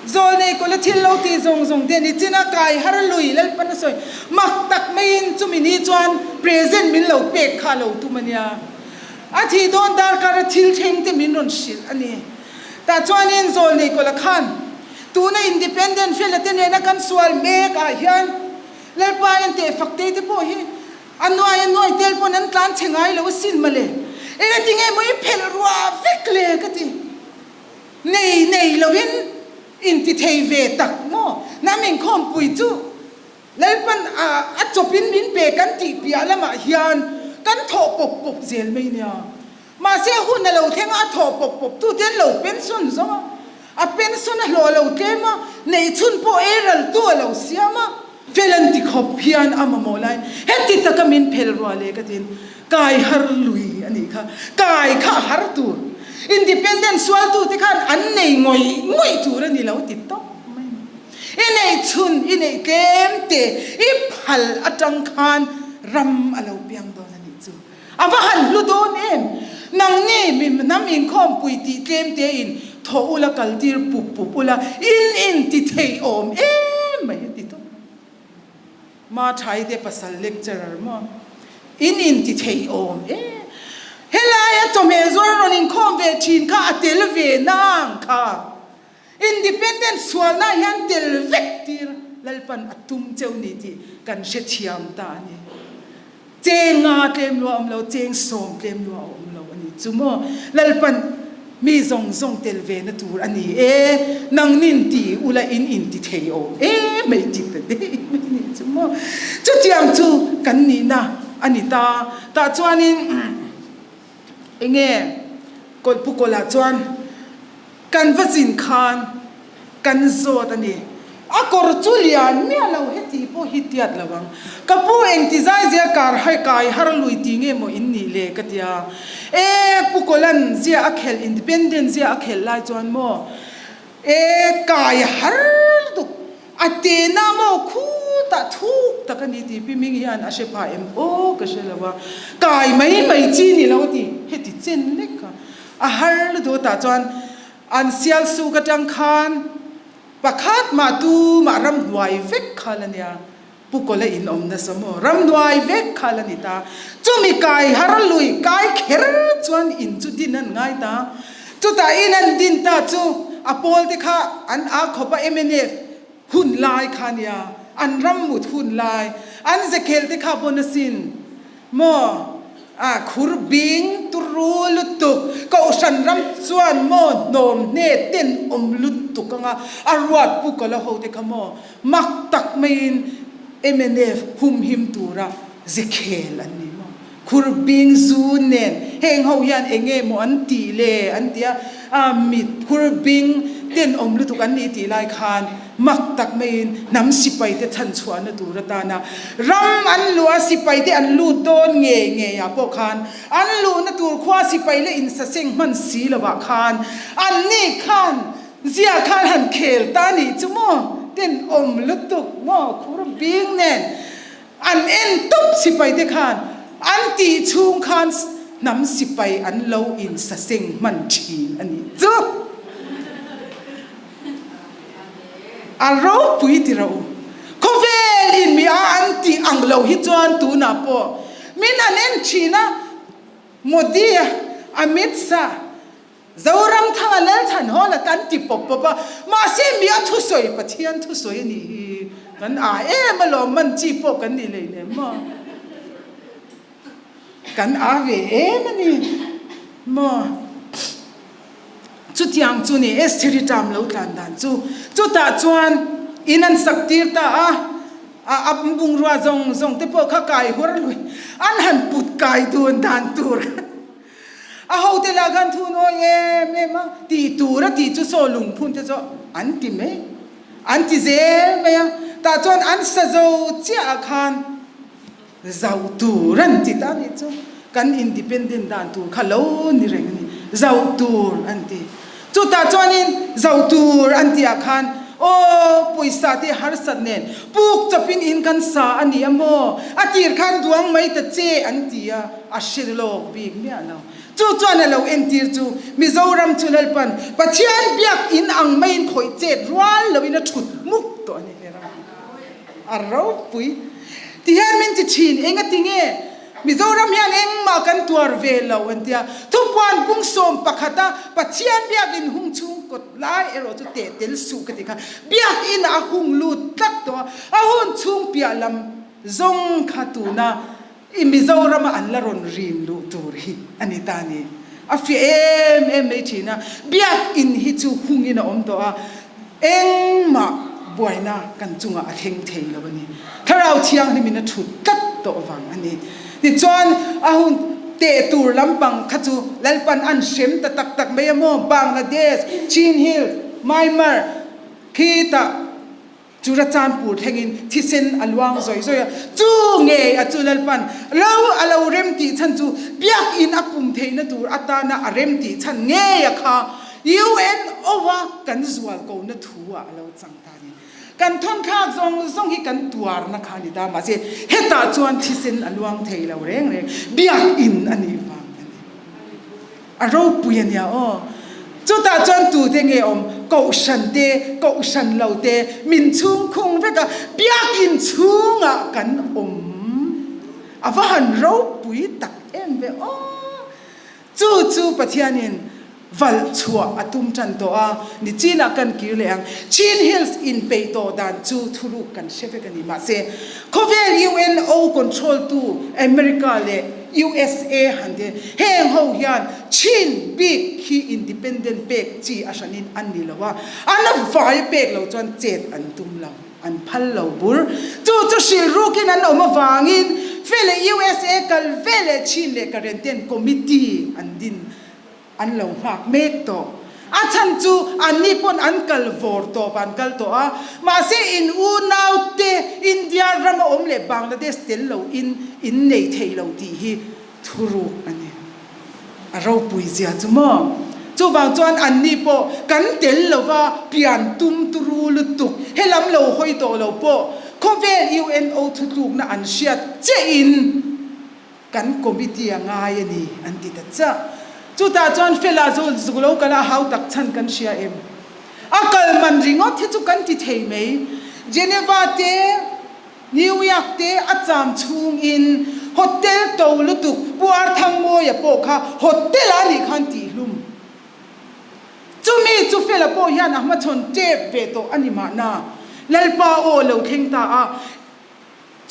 Zawlnei kawla thil lo tih zawng zawng te ni chin a kai har lui Lalpan a sawi mak tak maiin chumi ni chuan present min lo pek kha a lo tum a nia. A thih dawn darkar a thil thleng te min rawn hrilh a ni. Tah chuanin zawlnei kawla khan tuna independent fela te nena kan sual mek ah hian Lalpa enteh faktei te pawh hi A nuai a nuai tel pawn an tlan chhe ngai lo asin mawle. Eng a ti nge maw i phelh ruah vek le ka ti. Nei nei loin inti thei ve tak maw? Hnam inkhawmpui chu Lalpan a a chawpin min pe kan tih piah lamah hian kan thawh pawp pawp zel mai nia. Mahse hun a lo thleng a, a thawh pawp pawp tu te an lo pension zawng a, a pension a hlawh a lo tlem a, neihchhun pawh ei ral tu a lo siam a. Fel an ti khawp hian a mamawh lai heti taka min phel ruah leh ka tin kai har lui a nih kha, kai kha a har tur. Independent sualtu te khan an nei ngawih ngawih tur a ni lo ti tawp mai a ni. I neihchhun, i neih tlem te, i phal atang khan ram a lo piang dawn a nih chu. A va han hlu dawn em? Nangni mi hnam inkhawmpui tih tlem te in thaw ula kal tir pup pup ula in in ti thei awm em mai a ti tawp mai. Ma Thai te pasal lecturer maw in in ti thei awm em? Helaia chawhmeh zuar rawn inkhawm ve thin kha a tel ve nang kha. Independent sualna hian tel vek tir Lalpan a tum cheu ni tih kan hrethiam ta a ni. Cheng nga tlem lua a awm lo, cheng sawm tlem lua a awm lo a ni chu maw? Lalpan mi zawng zawng tel ve na tur a ni e, nangnin ti ula in inti thei awm e mai ti ta daih mai ni chu maw? Chutiang chu kan nihna a ni ta. Tah chuanin enge Kawlhpu kawlah chuan Kan va zin khan kan zawt a ni. A kawr chu lian miah lo heti pawh hi tiat lo ang. Ka pu engti zai zia kar hai kai har lui ti nge maw in nih le ka tia. E Pu Kawlan zia a khelh independent zia a khelh lai chuan maw e kai har lutuk a tena maw khutah thuk tak a ni tih Pi Ming hian a hre pha em aw ka hre lo a. Kai mai mai chi ni lo a ti heti chen lek kha. A har lutuk tah chuan. An Sialsuk atang khan pakhat mah tumah ramhnuai vek kha la nia. Pu Kawla in awm nasa maw? Ramhnuai vek kha la ni ta. Chumi kai har lui kai kher chuan in chu din an ngai ta. Chutah in an din ta chu a pawl te kha an a khawp a mnf hun lai kha nia, an ram mut hun lai, an zekhel te kha pawn asin maw? A khur bing turu lutuk, kohhran ram chuan maw hnawm hne ten awm lutuk anga a ruat Pu Kawla ho te kha maw mak tak maiin mnf humhim tura zekhel an ni maw? Khur bing zu nen heng ho hian eng nge maw an tih le an ti a, a mit khur bing ten awm lutuk an nih tih lai khan mak tak maiin hnam sipai te chhan chhuahna tur atana ram an luh a, sipai te an lut dawn ngei ngei ah pawh khan an luhna tur khua sipai leh insaseng hman si lo ah khan an ni khan zia khan han khel ta nih chu maw ten awm lutuk maw khur bing nen An en tawp sipai te khan an tih chhung khan hnam sipai an lo in saseng hman thin a nih chu. A ropui ti ro. Khawvel in mi a an tih ang lo hi chuan tunah pawh min an en thin a, Modi a, Amit Shah, Zoramthanga Lalchhan Hawla kan ti pawp pawp a, mahse mi a thusawi Pathian thusawi a nih hi kan aa em alawm, man chi pawh kan nih lei lem maw? Kan aa ve em a ni maw? Chutiang chu ni Estheri term lo tlan dan chu. Chutah chuan in an sak tir ta a, a a bungrua zawng zawng te pawh kha kai huar lui an han put kai dun dan tur kha. A hote lah khan thu nawi em em a, tih tur a tih chu saw lungphun te chu an ti mai, an ti zel mai a, tah chuan an sa zo chiah ah khan zau tur an ti ta a nih chu, kan independent dan tur kha lo ni reng a ni, zau tur an ti. Chutah chuanin zau tur an tih ah khan aw pawisa te harsat nen puk chawpin in kan sa a ni a maw? A tir khan duang mai ta che an ti a, a hre lawk bik miah lo. Chu chuan a lo entir chu Mizoram chu Lalpan Pathian biak in ang maiin khawih chet rual loin a thut muk tawh a ni hle ram hi. A ropui ti hian min ti thin engati nge? Mizoram hian engmah kan tuar ve lo an tia. Thupuan bung 11 a Pathian biakin hung chhung kawt lai erawh chu teh tel suh ka ti kha. Biakin ah a hung lut tlat tawh a, a hun chhung piah lam zawng kha tuna i Mizoram a an la rawn rin luh tur hi a ni ta ni. A fiah em em mai thin a, biakin hi chu hungin a awm tawh a, Engmah buaina kan chungah a thleng thei lo a ni. Thlarau Thianghlimin a thut tlat tawh vang a ni. Tichuan, a hun teh tur lampang kha chu Lalpan an hrem ta tak tak mai a maw? Bangladesh, Chin Hills, Myanmar khitah Churachandpur thlengin thisen a luang zawih zawih a. Chu ngei a chu Lalpan lo a lo rem tih chhan chu biakin a pum theihna tur atana a rem tih chhan ngei a kha. UNO a kan zual ko na thu ah a lo chang ta a ni. Kan thawnthlak zawng zawng hi kan tuarna kha a ni ta mahse hetah chuan thisen a luang thei lo reng reng biakinn a nih vang a ni. A ropui a nia aw. Chutah chuan tute nge awm? Kohhran te, kohhran lo te min chhung khung vek a, biakinn chhungah kan awm. A va han ropui tak em ve aw. Chu chu Pathianin valh chhuah a tum tan tawh a, ni chinah kan kir leh ang. Chin Hills inpeih tawh dan chu thuruk kan hre vek a ni. Mahse, khawvel UNO control tu America leh USA han te heng ho hian Chin bik hi independent pek chi a hranin an ni lo a, an a vai pek lo chuan chet an tum lo. An phal lo bur. Chu chu hrilh rukin an awm avangin fe leh USA kal ve leh Chin leh Karen ten committee an din an lo nghak mek tawh. A chhan chu anni pawn an kal vawr tawp an kal tawh a, mahse in unau te India rama awm leh Bangladesh tel lo in in nei thei lo tih hi thuruk a ni. A ropui zia chu maw? Chuvang chuan anni pawh kan tel lova pian tum turu lutuk, helam lo hawi tawh lo pawh khawvel UNO thutlukna an hriat chiahin kan committee a ngai a ni an ti ta chiah. Chutah chuan Fela chu zuk lo kal a hau tak chhan kan hria em? A kal man ringawt hi chu kan ti thei mai. Geneva te, New York te a cham chhungin hotel to lutuk Pu Arthangmawia pawh kha hotel ah nih khan tihhlum. Chumi chu Fela pawh hian a hmachhawn tep ve tawh a ni mahna. Lalpa aw lo thleng ta a,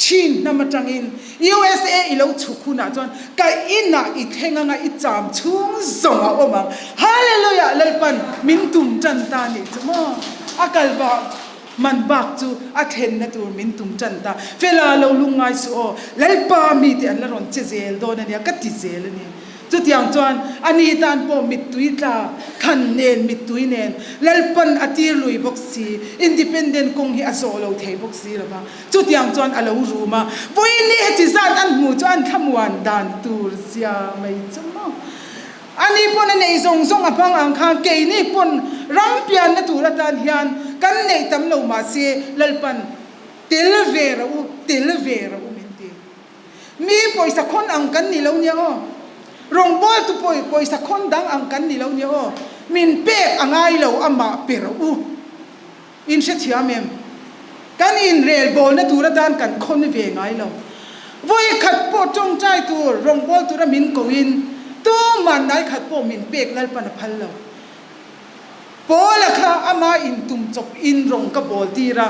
Chin hnam atangin USA i lo chhuk hunah chuan ka inah i thleng anga i cham chhung zawng a awm ang. Hallelujah! Lalpan min tum tan ta nih chu maw? A kal bak man bak chu a thlenna tur min tum tan ta. Fela lo lungngai suh aw, Lalpa mite an la rawn che zel dawn a nia ka ti zel a ni. Chutiang chuan a ni tan pawh mittui tla than nen mittui nen Lalpan a tir lui bawk si, independent kawng hi a zawh lo thei bawk si lo va. Chutiang chuan a lo rum a, vawiin ni heti zat an hmuh chu an thlamuan dan tur zia mai chu maw. A ni pawn a neih zawng zawng a hmang ang khan keini pawn ram pianna tur atan hian kan neih tam lo mahse Lalpan tel ve rawh u, tel ve rawh u min ti. Mi pawisa khawn ang kan ni lo nia aw. Rawngbawltu pawi pawisa khawn dang ang kan ni lo nia aw. Min pek a ngai lo amah pe rawh u. In hrethiam em? Kan inrelbawlna tur atan kan khawn ve ngai lo. Vawi khat pawh tawngtai tur rawngbâwl tura min kohin tuman nai khat pawh min pek Lalpan a phal lo. Paula kha ama intum chawp in rawng ka bawl tir a.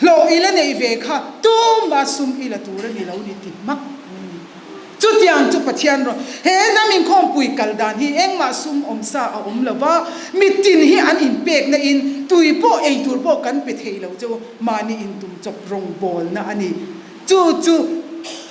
Hlawh i la neih ve kha tumah sum i la tur a ni lo ni ti hmak mai ni. Chutiang chu Pathian rawh. He hnam inkhawmpui kal dan hi engmah sum awm sa a awm lo va, mitin hi an inpekna in tui pawh ei tur pawh kan pe thei lo chu mahni intum chawp rawngbawlna a ni. Chu chu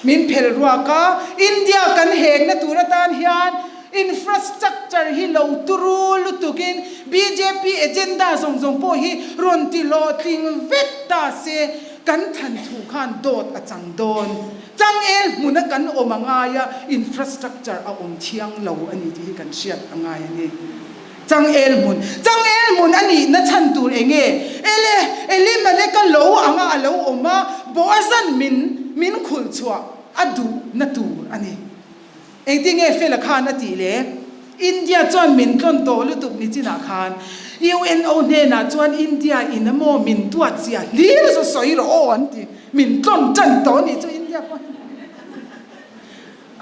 min phel ruak a, India kan hekna tur atan hian Infrastructure hi lo turu lutukin bjp agenda zawng zawng pawh hi rawn ti hlawhtling vek ta se kan than thu khan dawt a chang dawn. Changel hmuna kan awm a ngai a, infrastructure a awm thiang lo a ni tih hi kan hriat a ngai a ni. Changel hmun. Changel hmun a nihna chhan tur eng nge? Ele, Elimeleka lo anga a lo awm a, Boazan min min khulh chhuah a duhna tur a ni. Engtin nge Fela khan a tih le? India chuan min tlawn tawh lutuk ni chinah khan UNO hnenah chuan India in a maw min tuat zia hlir chu sawi rawh aw an ti. Min tlawn tan tawh nih chu India pawh hi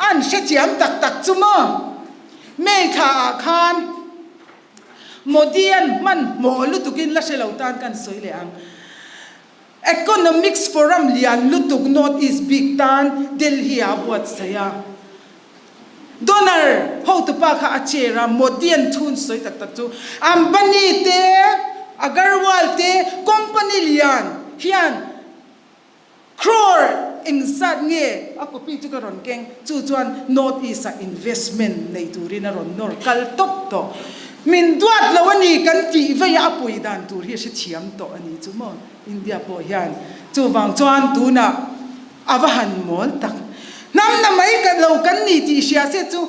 an hrethiam tak tak chu maw? May thla ah khan Modi an hmanhmawh lutukin la hre lo tan kan sawi leh ang. Economics Forum lian lutuk North East bik tan Delhi ah a buatsaih a. Donor hotupa kha a chair a, Modi an thun sawi tak tak chu Ambani te, Agarwal te company lian hian crore engzat nge a copy chu ka rawn keng, chu chuan North East ah investment nei turin a rawn nawr kal tawp tawh. Min duat lo a ni kan tih vei a, a pui dan tur hi a hrethiam tawh a ni chu maw India pawh hian. Chuvang chuan tunah a va han mawl tak. Hnam na mai ka lo kan ni tih hria se chu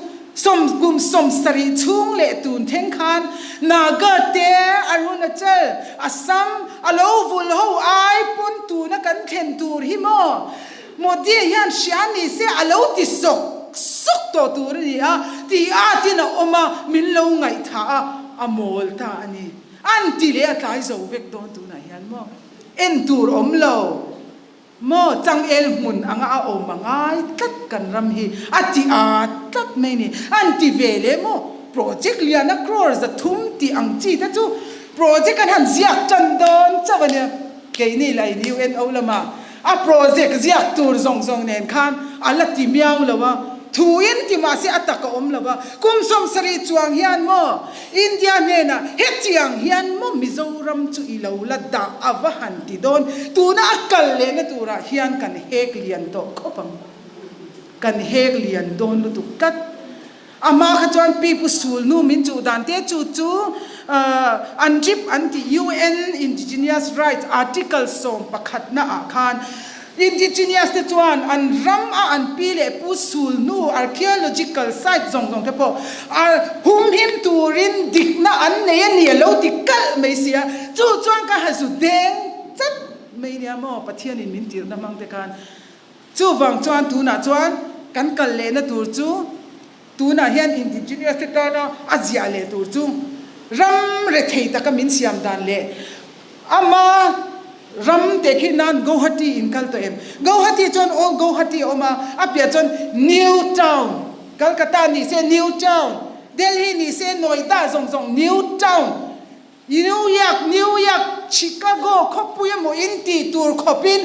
kum 70 chhung leh tun thleng khan Naga te, Arunachal, Assam a lo vul ho ai pawn tuna kan thlen tur hi maw Modi hian hria ni se a lo ti sawk sawk tawh tur a ni a, tih atin a awm a, min lo ngaihthah a, a mawl ta a ni. An ti leh a tlai zo vek dawn tunah hian maw en tur awm lo maw changel hmun anga a awm a ngai tlat kan ram hi a ti at tlat mai ni. An ti ve leh maw project lian a crore 300 tih ang chi te chu project an han ziak tan dawn chauh a nia. Keini lah in UNO lamah A project ziak tur zawng zawng nen khan a la ti miau lo a, thu in ti mahse a tak a awm lo a, kum 70 chuang hian maw India hnenah hetiang hian maw Mizoram chu i lo la dah a va han ti dawn, tuna a kal lehna turah hian kan hek lian tawh khawp ang, kan hek lian dawn lutuk tlat. A hma kha chuan Pi Pu Sul nu min chuh dan te chu chu an trip an tih UN Indigenous Rights Article 11 na ah khan Indigenous te chuan an ram a an pi leh Pu Sul nu archaeological site zawng zawng te pawh a humhim turin dikna an nei a ni a lo ti kalh mai sia. Chu chuan ka ha zu deng chat mai nia maw Pathianin min tirhna hmang te khan. Chuvang chuan tunah chuan kan kal lehna tur chu. Tunah hian indigenous te tana a ziah leh tur chu ram rethei taka min siam dan leh ama ram teh khi nan Guwahati in kal tawh em? Guwahati chuan Old Guwahati a awm a, a piah chuan New Town, Calcutta ni se New Town, Delhi ni se Noida zawng zawng New Town, New York, New York, Chicago khawpui emaw in tih tur khawpin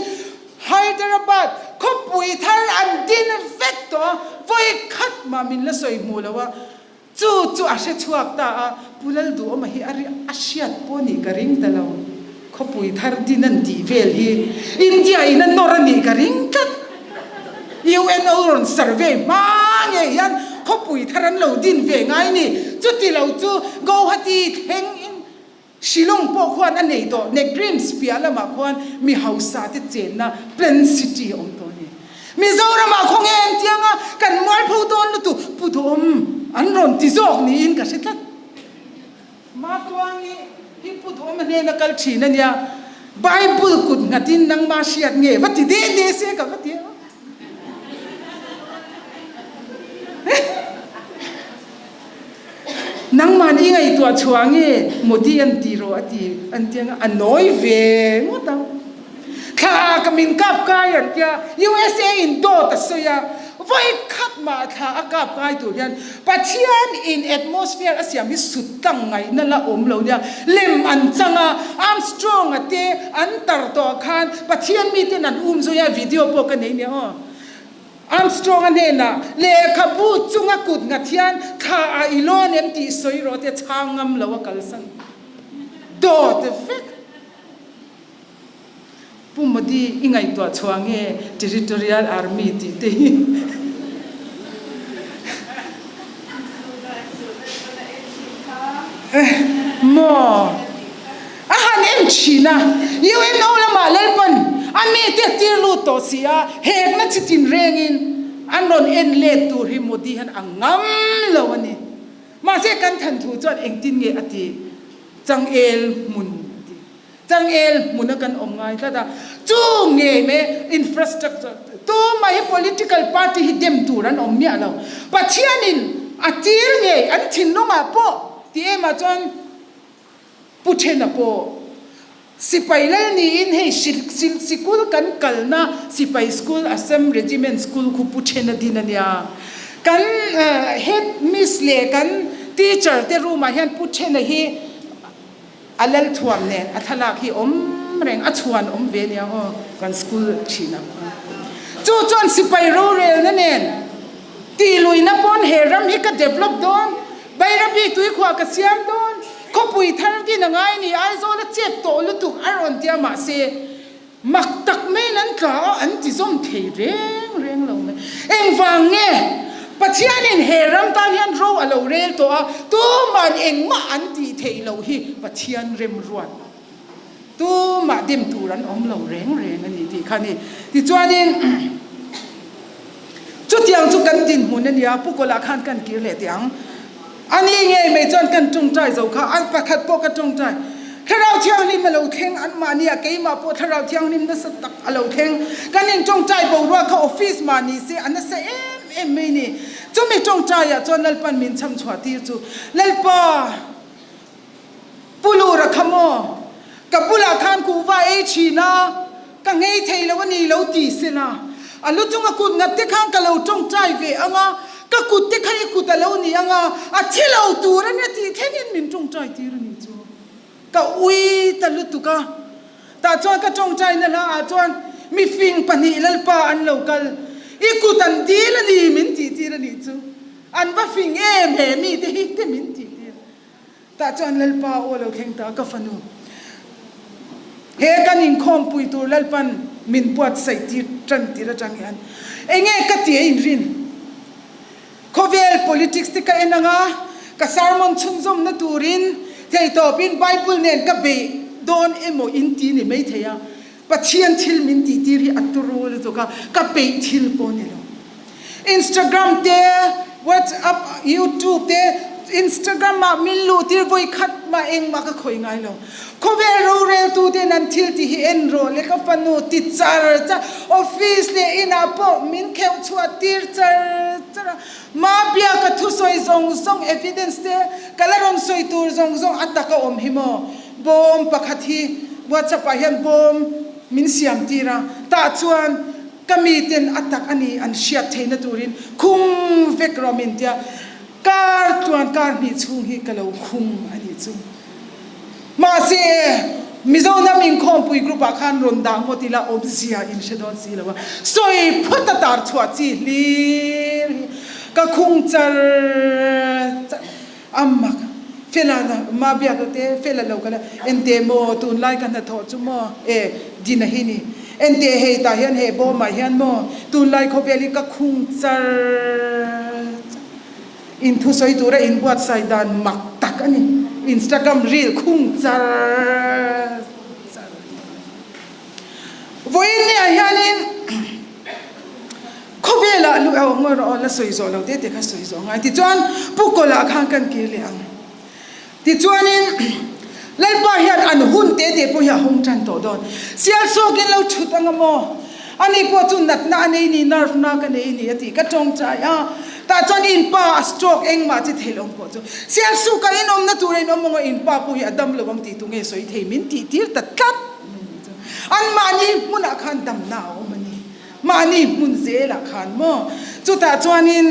Hyderabad khawpui thar an din vek tawh a, vawi khat mah min la sawi hmuh lo a, chu chu a hre chhuak ta a, Pu Lalduhawma hi a a hriat pawh nih ka ring ta lo, khawpui thar din an tih vel hi India in a nawr a nih ka ring tlat, UNO rawn survey hma ngei hian khawpui thar an lo din ve ngai ni, chuti lo chu Guwahati thleng in Shillong pawh khuan a nei tawh, Negrims piah lamah khuan mi hausa te chenna Plan City a awm tawh a ni. Mizoramah khaw nge an tiang a, kan mualpho dawn lutuk Pu Duhawm an rawn ti zawk niin ka hre tlat. Matuangi hi Pu Duhawma hnena kal thin a nia, Bible kut nghatin nangma hriat nge va ti deh deh se ka va ti a. Nangman i ngaihtuah chhuah nge Modi an ti rawh a ti an ti anga a nawi ve ngawt ang. Thla ka min kap kai an tia USA in dawt a sawi a, vawi khat mah thla a kap kai tur hian Pathian in atmosphere a siam hi sut tlang ngaihna la awm lo nia lem an chang a, Armstrong a te an tar tawh khan Pathian miten an um zui a video pawh ka nei nia aw. Armstrong-a hnenah, Lehkhabu chunga kut nghat hian thla a i lawn em tih sawi rawh tia chhang ngam lo a kalsan dawt vek. Pu Modi i ngaihtuah chhuah nge Territorial Army tih te hi? Maw? A han en thin a, UNO lamah Lalpan a mite a tir lut tawh si a, hekna chi tin rengin an rawn en let tur hi Modi hian a ngam lo a ni. Mahse kan than thu chuan engtin nge a ti? Changel hmun a ti. Changel hmuna kan awm ngai tlat a, chu ngei mai infrastructure tumah hi political party hi dem tur an awm miah lo. Pathianin a tir ngei an thinlungah pawh ti emah chuan Pu Thena pawh sipai lal niin hei sikul kan kalna sipai school Assam Regiment School khu Pu Thena din a nia. Kan head miss leh kan teacher te room ah hian Pu Thena hi a lal thuam nen a thlalak hi awm reng a chhuan awm ve nia aw kan school thinah khuan. Chu chuan sipai rorelna nen tihluihna pawn he ram hi ka develop dawn Bairabi tuikhuah ka siam dawn, khawpui thar din a ngai ni, Aizawl a chep tawh lutuk a rawn ti a, mahse mak tak maiin an tla a, an ti zawm thei reng reng lo mai. Engvang nge Pathianin he ram tan hian ro a lo rel tawh a, tuma'n engmah an tih theih loh hi Pathian remruat tumah dim tur an awm lo reng reng a ni tih kha a ni. Tichuanin chutiang chu kan dinhmun a nia, Pu Kawla khan kan kir leh teh ang. A ni ngei mai chuan kan tawngtai zo kha, a pakhat pawh ka tawngtai. Thlarau Thianghlim a lo thleng anmahni a, keimah pawh Thlarau Thianghlim nasa tak a lo thleng. Kan intawngtai boruak kha office mah ni se a nasa em em mai ni. Chumi tawngtaiah chuan Lalpan min cham chhuah tir chu, Lalpa, Pu Lura kha maw? Ka bulah khan kuhva ei thin a, ka nghei thei lo a ni lo ti se la, a lu chunga kut ngat te khan ka lo tawngtai ve ang a, ka kut te kha i kut a lo ni ang a, a thi lo tur a nia tih thlengin min tawngtai tir a ni chu. Ka ui ta lutuk a, tah chuan ka tawngtaina hla ah chuan mifing pahnih Lalpa an lo kal, i kut an dil a ni min tih tir a nih chu. An va fing em he mite hi te min tih tir. Tah chuan Lalpa aw lo thleng ta ka fanu. He kan inkhawmpui tur Lalpan min buatsaih tir tan tir atang hian enge ka ti a inrin? Khawvel politics te ka en anga ka sermon chhunzawmna turin theitawpin Bible nen ka beih dawn emaw in ti ni maithei a, Pathian thil min tih tir hi a turu lutuk a, ka peih thil pawh ni lo. Instagram te, WhatsApp, YouTube te, Instagram ah min luh tir vawi khat mah engmah ka khawih ngai lo. Khawvel roreltu. tuten an thil tih hi en rawh le ka fanu ti char char office leh inah pawh min kheuh chhuah tir char char a, ma bia ka thusawi zawng zawng evidence te ka la rawn sawi tur zawng zawng a tak a awm hi maw bawm pakhat hi whatsapp ah hian bawm min siam tir a tah chuan ka miten a tak a ni an hriat theihna turin khung vek rawh min tia Kar chuan kar hnih chhung hi ka lo khum a nih chu. Mahse, Mizo hnam inkhawmpui group ah khan rawn dah ngawt ila awmzia in hre dawn si lo a, sawi phawt a tar chhuah chi hlir hi ka khung char char a mak. Fela na ma biak lo te, Fela lo kal a, Ente maw tunlai ka hnathawh chu maw? E, Dina hi ni. Ente hei tah hian he bawmah hian maw tunlai khawvel hi ka khung char char. In thusawi tura inbuatsaih dan mak tak a ni. Instagram reel khung char char. Vawiin niah hianin khawvelah lu oh ngawi rawh aw la sawi zawh lo te te kha sawi zawh ngai. Tichuan Pu Kawla khan kan kir leh ang. Tichuanin Lalpa hian an hun te te pawh hi a hawng tan tawh dawn. Sial sawkin lo thut anga maw? Ani pawh chu natna a nei ni, nerve na ka nei ni a ti. Ka tawngtai a, tah chuan in pa a stroke engmah chi theih lo ang pawh chu. Sial suka in awmna tura in awm anga in pa pawh hi a dam lo ang tih tu nge sawi thei min tih tir ta tlat mai ni chu. Anmahni hmunah khan damna a awm a ni. Mahni hmun zelah khan maw? Chutah chuanin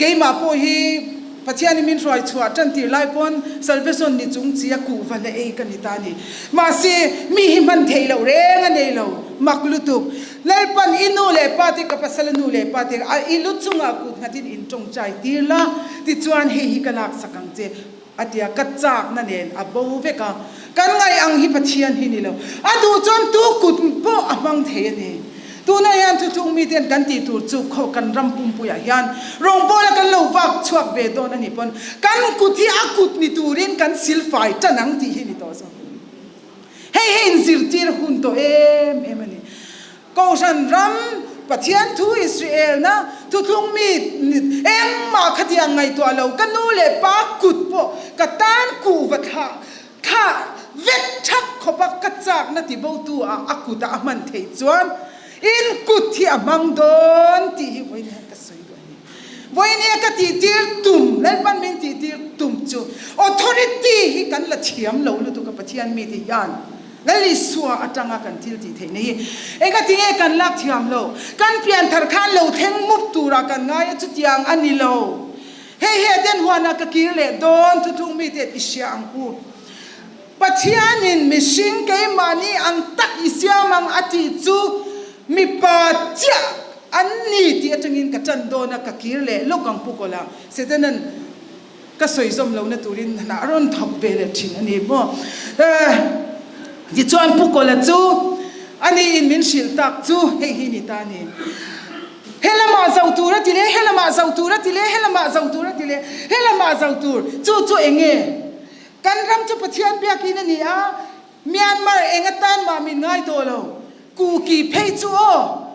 keimah pawh hi Pathianin min hruai chhuah tan tir lai pawn salvation ni chung chi a kuhva la ei ka ni ta a ni. Mahse, mi hi hman theih loh reng a nei lo. Mak lutuk. Lalpan i nu leh pa te ka pasal a nu leh pa te a i lu chungah kut nghatin in tawngtai tir la, tichuan hei hi ka laksak ang che. A tia ka chakna nen a bo vek a, kan ngaih ang hi Pathian hi ni lo. A duh chuan tu kut pawh a hmang thei a ni. Tunah hian thuthung miten kan tih tur chu khaw kan ram pumpuiah hian rawngbawla kan lo vak chhuak ve dawn a nih pawn kan kut hi a kut ni turin kan silfai tan ang tih hi ni tawh zawk. Hei hi inzirtir hun tawh em em a ni. Kohhran ram, Pathian thu Israelna thuthlung mi engmah khatiang ngaihtuah lo, ka nu leh pa kut pawh ka tan kuhva thlah thlah vek thak khawpa ka chakna tibotu ah a kut ah a hman theih chuan in kut hi a hmang dawn tih hi vawiin hian ka sawi duh a ni. Vawiin hi ka tihtir tum, Lalpan min tihtir tum chu authority hi kan la thiam lo lutuk a Pathian mite hian. Lal Isua atanga kan thil tih theihna hi engatinge kan lak thiam lo? Kan pianthar khan lo thleng mup turah kan ngai a, chutiang a ni lo. Hei hi Eden huanah ka kir leh dawn thuthlung mite i hria ang u. Pathianin mihring keimahni ang tak i siam ang a tih chu mipa chiah an ni tih atangin ka tan dawn a, ka kir leh lawk ang Pu Kawla. Setanan. Ka sawi zawm lohna turin hna a rawn thawk ve leh thin a ni maw? Tichuan Pu Kawla chu a niin min hrilh tak chu hei hi ni ta a ni. He lamah zo tur a ti leh, he lamah zo tur a ti leh, he lamah zo tur a ti leh, he lamah zo tur, chu chu eng nge? Kan ram chu Pathian biakin a ni a, Myanmar eng atan mah min ngai tawh lo, Kuki phei chu aw!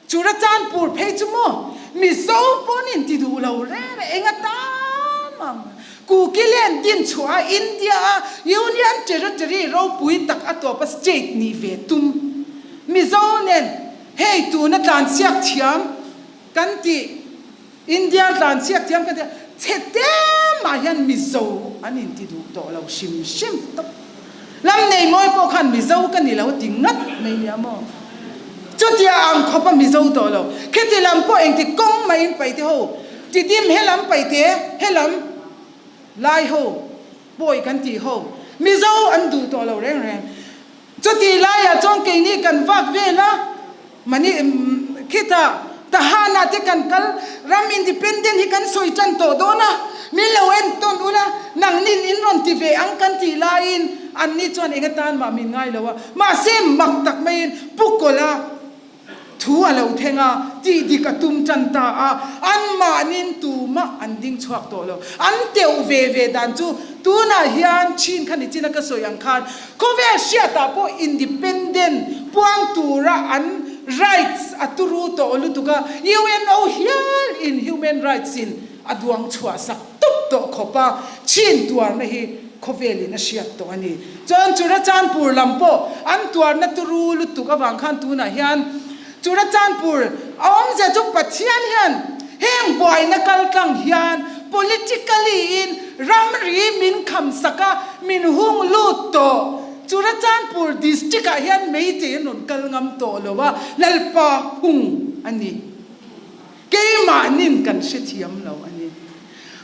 Churachandpur phei chu maw Mizo pawn in ti duh lo reng reng eng atan ang. Kukiland din chhuah a India a Union Territory ropui tak a tawp a state nih ve tum Mizo nen hei tuna tlanchhiak thiam kan tih India tlanchhiak thiam kan tih chhe te mah hian Mizo an in ti duh tawh lo hrim hrim tawp. Lam nei mawi pawh khan Mizo ka ni lo ti ngat mai nia maw. Chutia ang khawp a Mizo tawh lo. Khiti lam pawh engti kawng mah in paite ho ti dim he lam paite he lam lai ho pawi kan tih ho Mizo an duh tawh lo reng reng. Chuti laiah chuan keini kan vak vel a, mani khitah Tahan-ah te kan kal, ram independent hi kan sawi tan tawh dawn a, min lo en tawn ula, nangnin in rawn ti ve ang kan tih laiin anni chuan eng atan mah min ngai lo a, mahse mak tak maiin Pu Kawla Thu a lo thleng a, tih dik a tum tan ta a, anmahnin tumah an ding chhuak tawh lo. An teuh ve ve dan chu tunah hian chin kha ni china ka sawi ang khan khawvel hriatah pawh independent puang tura an rights a turu tawh lutuk a, UNO hial in human rights in a duang chhuah sak tup tawh khawp a, chin tuarna hi. khawvelin a hriat tawh a ni. Chuan Churachandpur lam pawh an tuarna turu lutuk avang khan tunah hian Churachandpur a awmzia chu Pathian hian heng buaina kal tlang hian politically in ramri min kham sak a, min hung lut tawh. Churachandpur district ah hian Meitei an rawn kal ngam tawh lo a, Lalpa hung a ni. Keimahnin kan hrethiam lo a ni.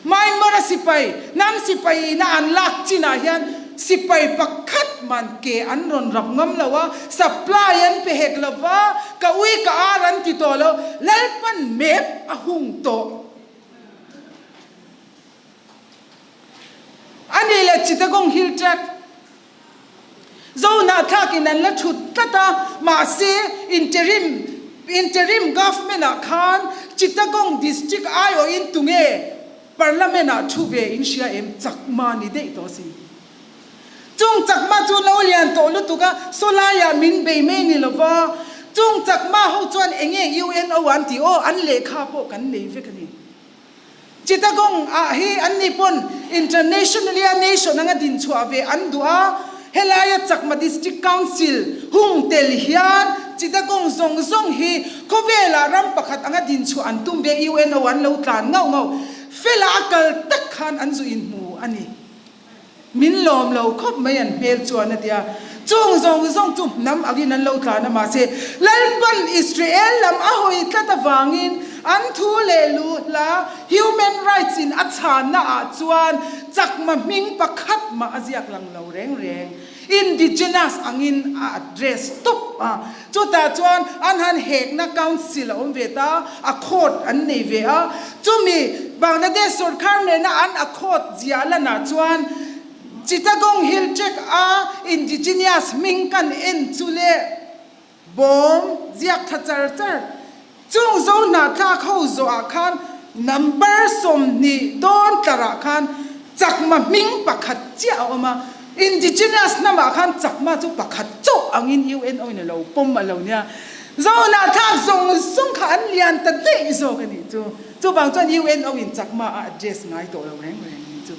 Myanmar-a sipai, hnam sipai ina an lak chinah hian sipai pakhat man ke an rawn rap ngam lo a, supply an pe hek lo va, ka ui ka ar an ti tawh lo, Lalpan map a hung tawh. A nih leh Chittagong Hill Tract Zohnahthlakin an la thut tlat a, mahse interim interim government ah khan Chittagong district aiawhin tunge parliament ah thu ve in hria em? Chakma ni daih tawh si. Chung Chakma chu lo lian tawh lutuk a, sawlaiah min bei mai ni lova, chung Chakma ho chuan enge UNO an tih aw, an lehkha pawh kan nei vek a ni. Chittagong ah hi an ni pawn internationally a nation anga din chhuah ve an duh a, helaia Chakma District Council hung tel hian Chittagong zawng zawng hi khawvelah ram pakhat anga din chhuah an tum ve UNO an lo tlan ngauh ngauh fela a kal tak khan an zu inhmu a ni. Min lawm lo khawp mai an hmel chuan a ti a. Chung zawng zawng chu hnam angin an lo tlan a, mahse Lalpan Israel lam a hawi tlat avangin an thu leh lu hla human rights in a chhanna ah chuan chakma hming pakhat mah a ziak lang lo reng reng. Indigenous angin a address tawp a. Chutah chuan an han hekna council a awm ve ta, accord an nei ve a. Chumi Bangladesh sorkar nena an accord ziah lanah chuan Chittagong Hill Tract a indigenous hming kan en chu leh bawm ziak tha char char Chung zo hnahthlak ho zawhah khan number 20 dawn tlarah khan Chakma hming pakhat chiah a awm a, indigenous hnamah khan Chakma chu pakhat chauh angin UNO in a lo pawm a lo nia. Zo hnahthlak zawng zawng kha an lian ta daih zawk a nih chu. Chuvang chuan UNO in Chakma a address ngai tawh lo reng reng a nih chu.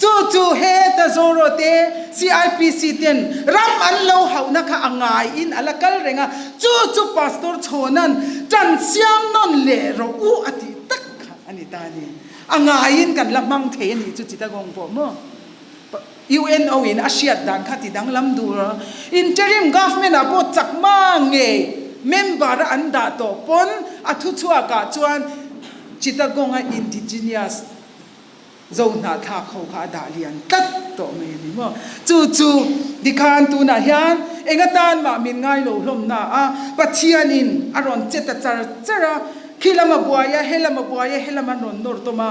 Chu chu heta Zoro te CIPC ten ram an lo hauhna kha a ngaiin a la kal reng a, chu chu Pastor Chhawna'n tan siam nawn leh rawh u a tih tak kha a ni ta a ni. A ngaiin kan la hmang thei a nih chu Chittagong pawh maw? UNO in a hriat dan kha ti danglam dur a, interim government ah pawh chakma ngei member a an dah tawh pawn a thuchhuak ah chuan Chittagong a indigenous Zo hnahthlak ho kha a dah lian tlat tawh mai a ni maw? Chu chu tikhan tunah hian eng atan mah min ngai lo hlawm na a, Pathianin a rawn che ta char char a, khi lam a buai a, he lam a buai a, he lam an rawn nawr tawm a.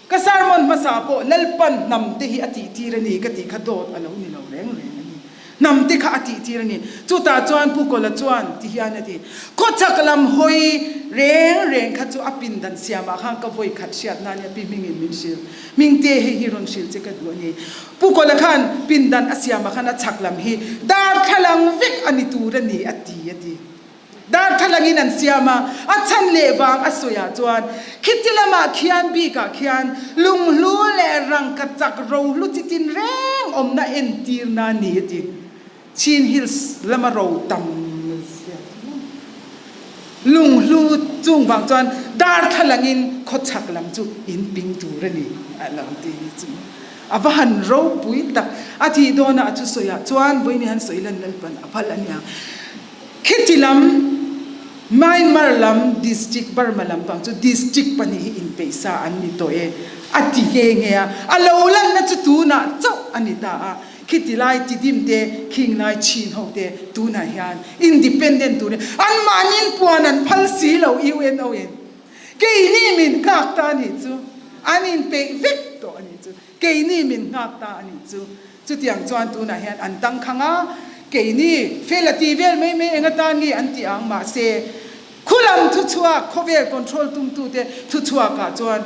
Ka sermon hmasa pawh Lalpan hnam te hi a tihtir a ni ka tih kha dawt a lo ni lo reng reng a ni. Hnam te kha a tihtir a ni. Chutah chuan Pu Kawla chuan ti hian a ti, Khawchhak lam hawi reng reng kha chu a pindan siamah khan ka vawi khat hriat nan i a pi hmingin min hrilh. Hmingte hei hi rawn hrilh che ka duh a ni. Pu Kawla khan pindan a siamah khan a chhak lam hi darthlalang vek a ni tur a ni a ti a ti. Darthlalangin an siam a, a chhan leh vang a sawiah chuan khiti lamah khian bikah khian lunghlu leh rangka chak rohlu chi tin reng awmna entirna a ni a ti. Chin Hills lama ro tam zia chu lunghlu chung vang chuan darthlalangin khawchhak lam chu in ping tur a ni a lo ti ni chu. A va han ropui tak a thih dawnah a chu sawiah chuan vawiin han sawi lan Lalpan a phal a nia. Khiti lam Myanmar lam district Burma lam pang chu district pahnih hi inpeih sa an ni tawh e a ti nghe nghe a, a lo lanna chu tunah chauh a ni ta a, khiti lai Tidim te khing lai Chin ho te tunah hian independent turin anmahniin puan an phal si lo UNO in keini min nghak ta a nih chu an inpeih vek tawh a nih chu. Keini min nghak ta a nih chu. Chutiang chuan tunah hian an tangkhang a, keini fel a ti vel mai mai eng atan nge an ti ang mahse khulam thuchhuak khawvel control tumtute thuchhuakah chuan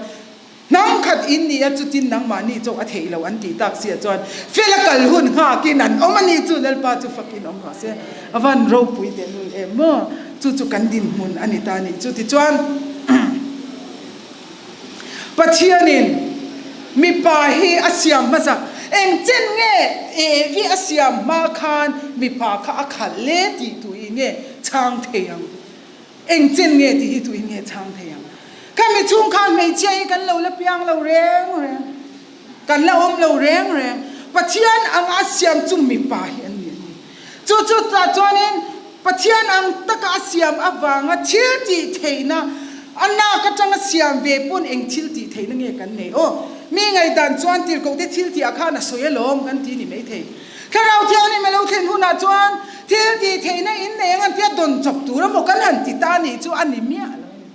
hnam khat in ni a chutin nangmahni chauh a theih lo an tih tak sia chuan fel a kal hun nghakin an awm a nih chu Lalpa chu fakin awm rawh se. A van ropui tehlul em maw? Chu chu kan dinhmun a ni ta a nih chu. Tichuan. Pathianin mipa hi a siam hmasa. Eng chen nge Evi a siam hma khan mipa kha a khalh le tih tuin nge chhang thei ang? Eng chen nge tih hi tuin nge chhang thei ang? Khami chhung khan hmeichhia hi kan lo la piang lo reng reng, kan la awm lo reng reng. Pathian anga a siam chu mipa hi an ni a ni. Chu chu tah chuanin Pathian ang taka a siam avanga thil tih theihna a lak atanga siam ve pawn eng thil tih theihna nge kan nei aw? Mi ngaihdan chuan tirhkohte thil tihah khan a sawi alawm kan ti ni maithei. Thlarau Thianghlim a lo thlen hunah chuan thil tih theihna in nei ang an tia dawn chawp tur emaw kan han ti ta nih chu a ni miah lo a ni.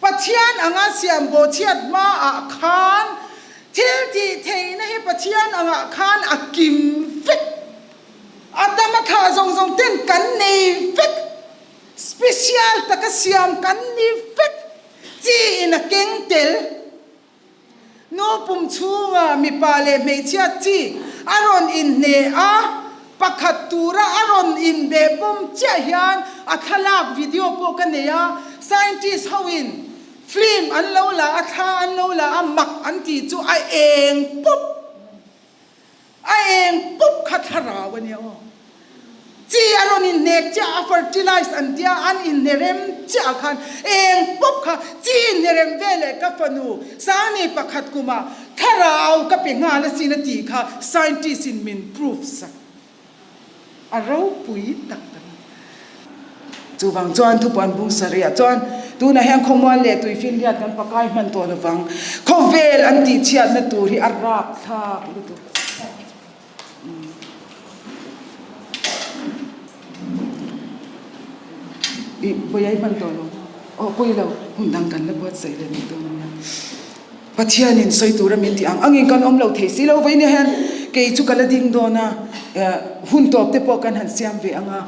Pathian anga siam bawhchhiat hmaah khan thil tih theihna hi Pathian angah khan a kim vek. Adama thlah zawng zawng ten kan nei vek. Special taka siam kan ni vek. Chi in a keng tel. Nu pum chhunga mipa leh hmeichhia chi a rawn inhne a, pakhat tura a rawn inbeh pawm chiah hian a thlalak video pawh ka nei a, scientist hoin film an lo la a, thla an lo la a, mak an tih chu a eng pup. A eng pup kha thlarau a nia aw. Chi a rawn inhnek chiah a fertilize an tia an inhne rem chiah ah khan eng pup kha chi inhne rem veleh ka fanu Sangni pakhat kumah thlarau ka pe nghal asin a tih kha scientist in min proof sak. A ropui tak tak a. Chuvang chuan thupuan bung sarih chuan tunah hian khawmual leh tuifinriat kan pakai hman tawh lovang. Khawvel an tihchhiatna tur hi a rapthlak lutuk. Ih, pawi ai hman tawh lo. Aw, pawi lo. Hun dang kan la buatsaih leh mai dawn ania. Pathianin sawi tura min tih ang angin kan awm lo thei si lo vawiin hian kei chu ka la ding dawn a, hun tawp te pawh kan han siam ve ang a,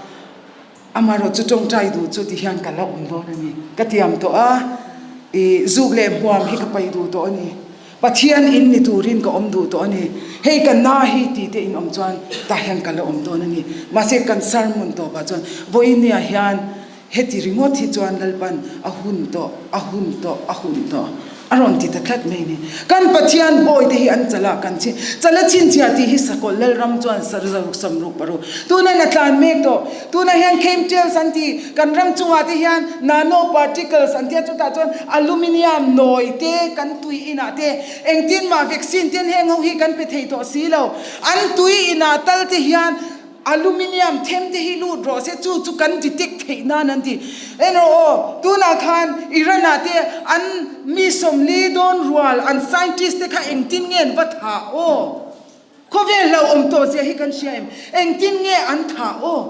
amaherawh chu tawngtai duh chu ti hian ka la awm dawn a ni. Ka tiam tawh a, ih zuk leh hmuam hi ka paih duh tawh a ni. Pathian in ni turin ka awm duh tawh a ni. Hei ka na hi tih te in awm chuan tah hian ka la awm dawn a ni. Mahse kan sermon tawpah chuan vawiin nia hian Heti ringawt hi chuan Lalpan a hun tawh, a hun tawh, a hun tawh a rawn ti ta tlat mai ni. Kan Pathian bawite hi an chala kan chhin, chala chhinchhiah tih hi Sakawlh Lalram chuan Saruk Samruk Paruk tuna na tlan mek tawh. Tunah hian chemtrails an ti, kan ram chungah te hian nano particles an tia chutah chuan aluminium nawi te kan tui inah te engtin mah vaccine ten heng ho hi kan pe thei tawh si lo. An tui inah tal te hian Aluminium them te hi lut rawh se, chu chu kan detect theih nan an ti. En rawh aw, tunah khan Iran ah te an mi 40 dawn rual an scientist te kha engtin nge an va thah aw? Khawvel hlauhawm tawh zia hi kan hria em? Engtin nge an thah aw?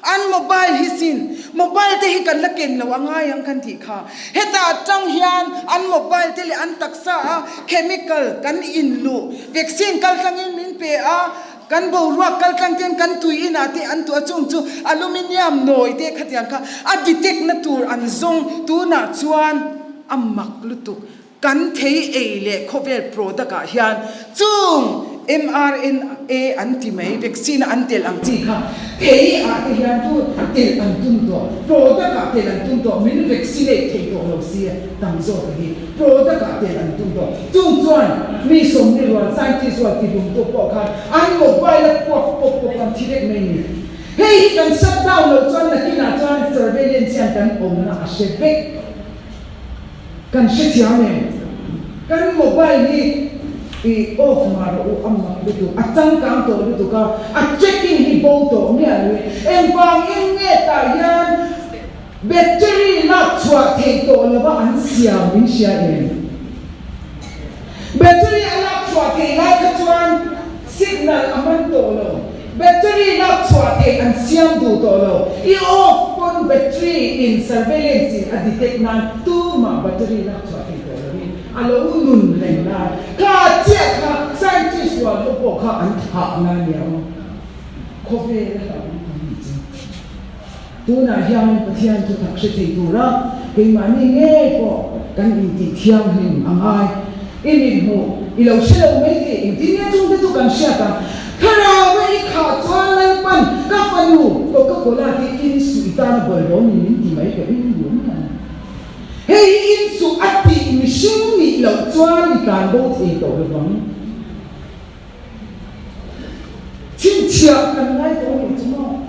An mobile hi sin, mobile te hi kan la ken lo a ngai ang kan tih kha. Hetah tang hian an mobile te leh an taksa a chemical kan inluh, vaccine kaltlangin min pe a, Kan boruak kaltlang ten kan tui inah te an tuah chung chu aluminium nawi te khatiang kha a detect na tur an zawng tunah chuan a mak lutuk. Kan thei ei leh khawvel product ah hian chung mRNA an ti mai vaccine a an telh ang chi kha thei ah te hian chu telh an tum tawh product ah telh an tum tawh min vaccinate thei tawh lo sia tam zawk a hi product ah telh an tum tawh. Chung chuan mi 40 rual scientist rual ti hlum tu pawh khan an mobile a puak pawp pawp an thi vek mai ni. Hei hi kan shut down loh chuan nakinah chuan surveillance hian kan awmna a hre vek. Kan hrethiam em? Kan mobile hi i off mah rawh u a mak lutuk, a changkang tawh lutuk a, a checking hi bo tawh miah lo e. Engvangin nge tah hian Battery lak chhuah theih tawh lova an siam min hria em? Battery a lak chhuah theih lai kha chuan signal a man tawh lo. Battery lak chhuah theih an siam duh tawh lo. I off pawn battery in surveillance in a detect nan tumah battery lak chhuah theih tawh lovin a lo nun reng lai. Kha chiah kha scientist rual ho pawh kha an thah na nia aw. Khawvel a hlauhawm tam nih chu. Tunah hian Pathian chu tak hre thei tura keimahni ngei pawh kan intih thianghlim a ngai. I mithmuh i lo hre lo mai tih engtin nge chungte chu kan hriat ang. Thlarau a i khah chuan Lalpan ka fanu Coca-Cola te in suh i tana bawlhhlawh ni min ti mai ka ring duh mai ang. Hei hi in suh a tih mihring nih loh chuan i tlan bo thei tawh lovang. Chhinchhiah kan ngai tawh a nih chu maw?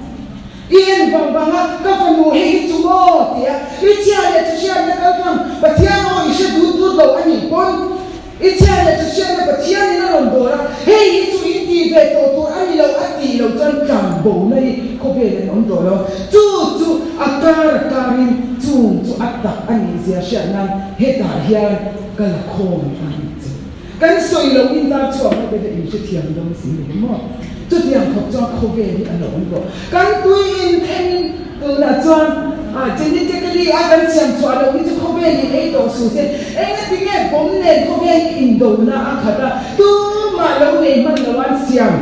I en vang vang a, ka fanu hei hi chu maw? tia i chhia leh chu hriatna kal tlang Pathian aw i hre dut dut lo a nih pawn i chhia leh chu hriatna Pathianin a rawn dawr a, hei hi chu in tih ve tawh tur a ni lo a tih loh chuan tlang bona hi khawvel an awm tawh lo. Chu chu a kar a karin chung chu a tak a nih zia hriat nan hetah hian ka la khawm a nih chu. Kan sawi lo in tar chhuak na te chu in hrethiam dawn si ni maw? Chutiang khawp chuan khawvel hi a lo awm tawh. Kan tui in thleng in tunah chuan genetically a kan siam chhuah loh hi chu khawvel in ei tawh suh se. Engati nge bawm nen khawvel hi indona a khat a, tumah lo nei hman lo an siam.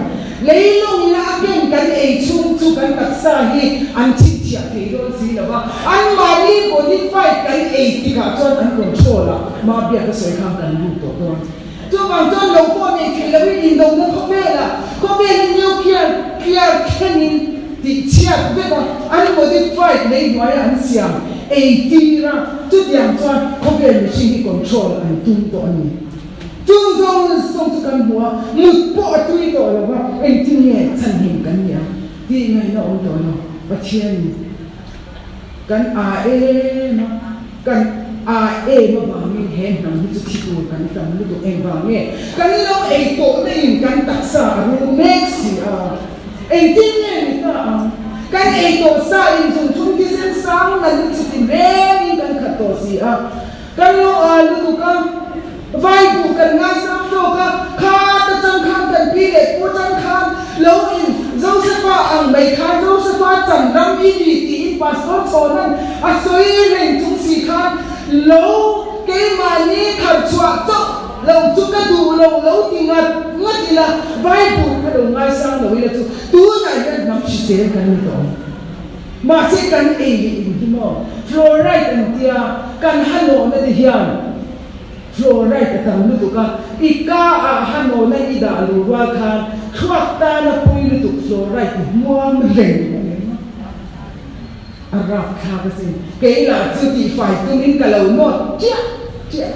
Leilawng ina a ken kan ei chhung chu kan taksa hi an chhinchhiah thei dawn si lo va, anmahni modified kan ei tikah chuan an control a, ma biak a sawi khan kan lut tawh dawn. Chuvang chuan lo pawh nei thei loin indona khawvelah khawvelin nuclear clear thlengin tihchhiat vek a, an modified lei hnuaia an siam ei tir a, chutiang chuan khawvel mihring hi control an tum tawh a ni. Chung zawng zawng chu kan hmu a, mut pawh a tui tawh lo va, engtin nge chhanhim kan nia tih ngaihna awm tawh lo. Pathianin kan a em a, kan a em avangin he hnam hi chu thi tur kan tam lutuk engvang nge kan lo ei tawh naiin kan taksa a rul mek si a, engtin nge ni ta ang? Kan ei tawh sa in zungthum thisen sang nalh chu ti rengin kan khat tawh si a. Kan lo a lutuk a, vai buh kan ngaisang zawk a, kha ta chang khan kan pi leh pu chang khan lo in Josepha ang mai khan Josepha chan ram i ni tiin Pastor Chhawnan a sawi reng chung si khan lo keimahni thar chhuah chauh lo chu ka duh lo lo ti ngat ngat ila vai buh kha lo ngaisang lo ila chu tunah hian hnam hrisel kan ni tawh ang. Mahse kan ei leh in hi maw fluoride an tia kan hanawhna te hian fluoride a tam lutuk a, i ka ah hanawhna i dah luh rual khan thluak tana pui lutuk fluoride i hmuam reng a ni ringawt. A rapthlak asin. Kei lah chu tihfai tumin ka lo nawt chiah chiah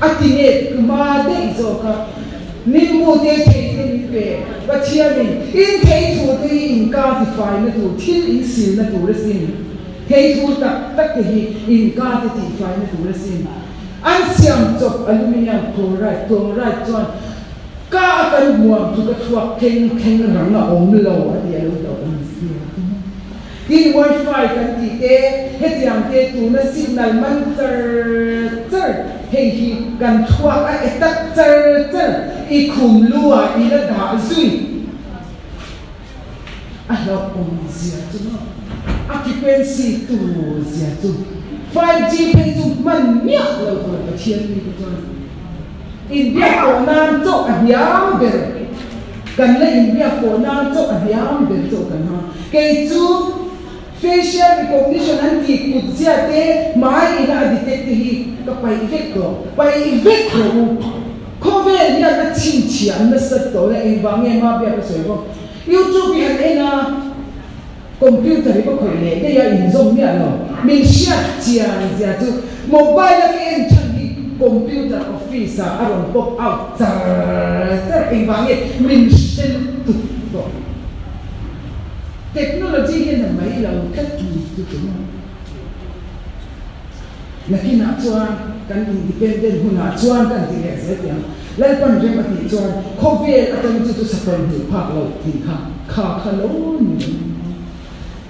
a, a ti nge hma daih zawk a. Nimbu te thei te min pe, Pathianin in thei thu te hi inka tifaina tur, thil insilna tur asin. Thei thu tak tak te hi inka te tihfaina tur asin. An siam chawp aluminium chloride, chloride chuan ka a kan hmuam chu ka chhuak thleng thleng rang a awm lo a ti a lo hlauh awm si a. Tin wifi kan tih te, hetiang te tuna signal man char char hei hi kan thluak a e tak char char i khum lu ah i la dah zui a hlauhawm zia chu maw a frequency tur zia chu 5G phei chu hman miah lo tur Pathian mi te chuan inbiak pawh nan chauh a hniam ber. Kan la inbiak pawh nan chauh a hniam ber chauh kan hmang. Kei chu facial recognition an tih kut zia te hmai ina a detect te hi ka paih vek tawh. Paih vek rawh u. Khawvel hian a chhinchhiah nasa tawh la engvang nge ma biak a sawi bawk. YouTube hi han en a computer hi va khawih leh daih a inzawm miah lo. Min hriat chian zia chu mobile a ka en than hi computer office ah a rawn pop out char char engvang nge min hre lutuk tawh. Technology hian a mai lo tlat ni chu chu maw. Nakinah chuan kan independent hunah chuan kan ti leh zel tih ang. Lalpan rem a tih chuan khawvel atangin chu chu sakawr hmuh phak loh tih kha kha kha lo ni reng ang.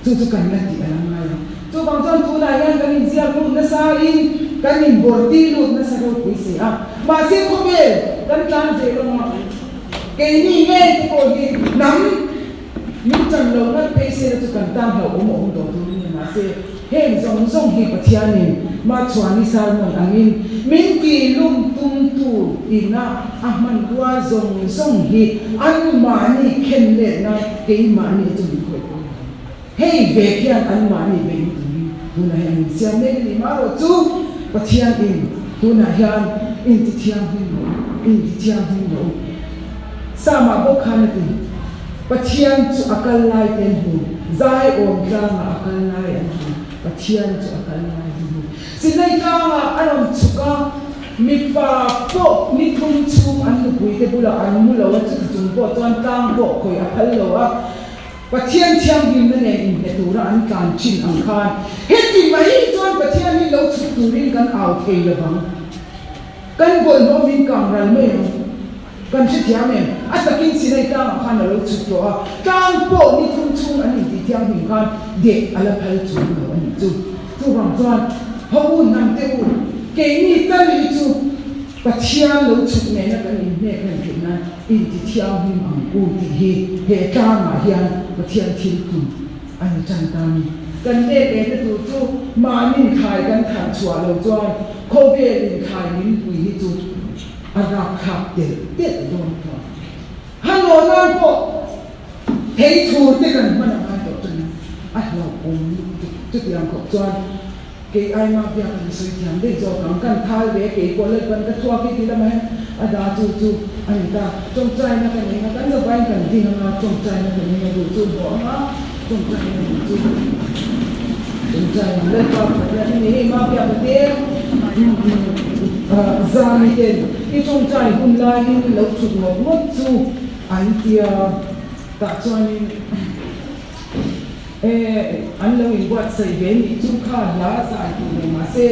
Chu chu kan la tih a la ngai ang. Chuvang chuan tunah hian kan inziak lut nasa in kan inbawrti lut nasa ropui si a. Mahse khawvel kan tlan ve lawng a, keini ngei te pawh hi hnam min chan lo ngat phei sela chu kan tan hlauhawm a awm tawh tur a ni. Mahse heng zawng zawng hi Pathianin Machhuani sermon angin min tihlum tumtu ina a hmanrua zawng zawng hi anmahni khen letna keimahni chu min khawih pawh ni lo. Hei ve khian anmahni beihna turin tunah hian min siam mek a ni. Marawh chu Pathianin tunah hian intithianghlim rawh u, intithianghlim rawh u. Samah bawk khan a ti, Pathian chu a kal lai te an hmu, Zaiawm tlangah a kal lai an hmu, Pathian chu a kal lai an hmu. Sinai tlangah a rawn chhuk a. Mipa pawh ni thum chhung an nupuite bulah an mu lo a, chuti chung pawh chuan tlang pawh khawih a phal lo a. Pathian thianghlimna nen inhne tura an tlan thin ang khan heti mai chuan Pathian hi lo chhuk turin kan au thei lo vang. Kan bawlhhlawh min kang ral mai ang. Kan hrethiam em? A takin Sinai tlangah khan a lo chhuk tawh a, tlang pawh ni thum chhung an intih thianghlim khan deh a la phal chung lo a nih chu. Chuvang chuan ho u hnam te u, keini tal hi chu Pathian lo chhuk nena kan inhnek reng theih nan inti thianghlim ang u tih hi he tlangah hian Pathian thil tum a ni tan ta ni. Kan let lehna tur chu mahni thlai kan tharh chhuah lo chuan khawvel in thlai min pui hi chu a rakthlak telh telh dawn tawh. Hanaw nan pawh thei thur te kan hman a ngai tawh tan a, a hlauhawm lutuk chutiang khawp chuan kei ai mah biak an sawi thiam daih zawk ang. Kan thal ve kei pawh Lalpan ka chhuak hi ti lamah hian a da chu chu a ni ta. Tawngtaina ka nei a, kan zavain kan ding anga tawngtaina ka nei a duh chu hmuh anga tawngtaina duh chu tawngtaina Lalpa Pathian a ni hei mah biak a te zani ten i tawngtai hun laiin lo chhuk ngawt ngawt chu an tia tah chuanin E, an lo inbuatsaih ve nih chu kha hla zai tur nei mahse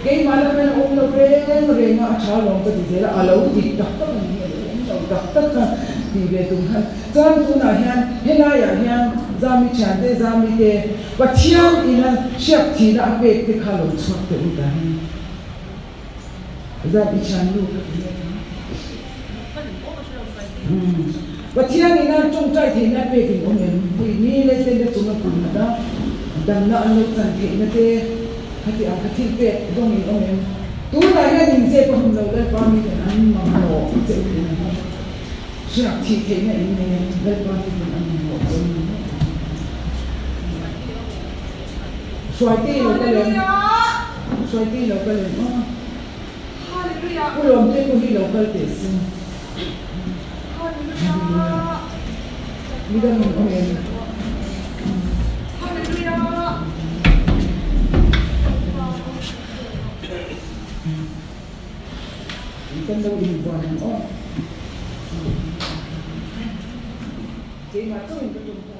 keimah lam hian a awm lo reng reng a, a tha lawm ka ti zel a, a lo dik tak tak a ni hi, a lo awm lo tak tak a tih ve tum khan. Chuan tunah hian helaiah hian Zami thiante, Zami te Pathian ina hriak thihna a pek te kha lo chhuak teh u ta hi. Zami thiannu ka ti mek a. Pathian ina tawngtai theihna a pek in awm em? Pui mi le te na chung a pun ngat a, damna an lo chan theihna te khati ang kha thil pek dawng in awm em? Tunah hian in zep a hun lo Lalpa miten an mamawh che u tih an hmu. Hriak thih theihna in nei em? Lalpa miten an mamawh che u ni maw? Hruaite i lo kal em? Hruaite i lo kal em? Aw. Pu Lawmte pawh hi lo kal teh se. Hallelujah. Midang in awm em? Kan lo inbuan ang aw. Keimah chauhin ka tum ta.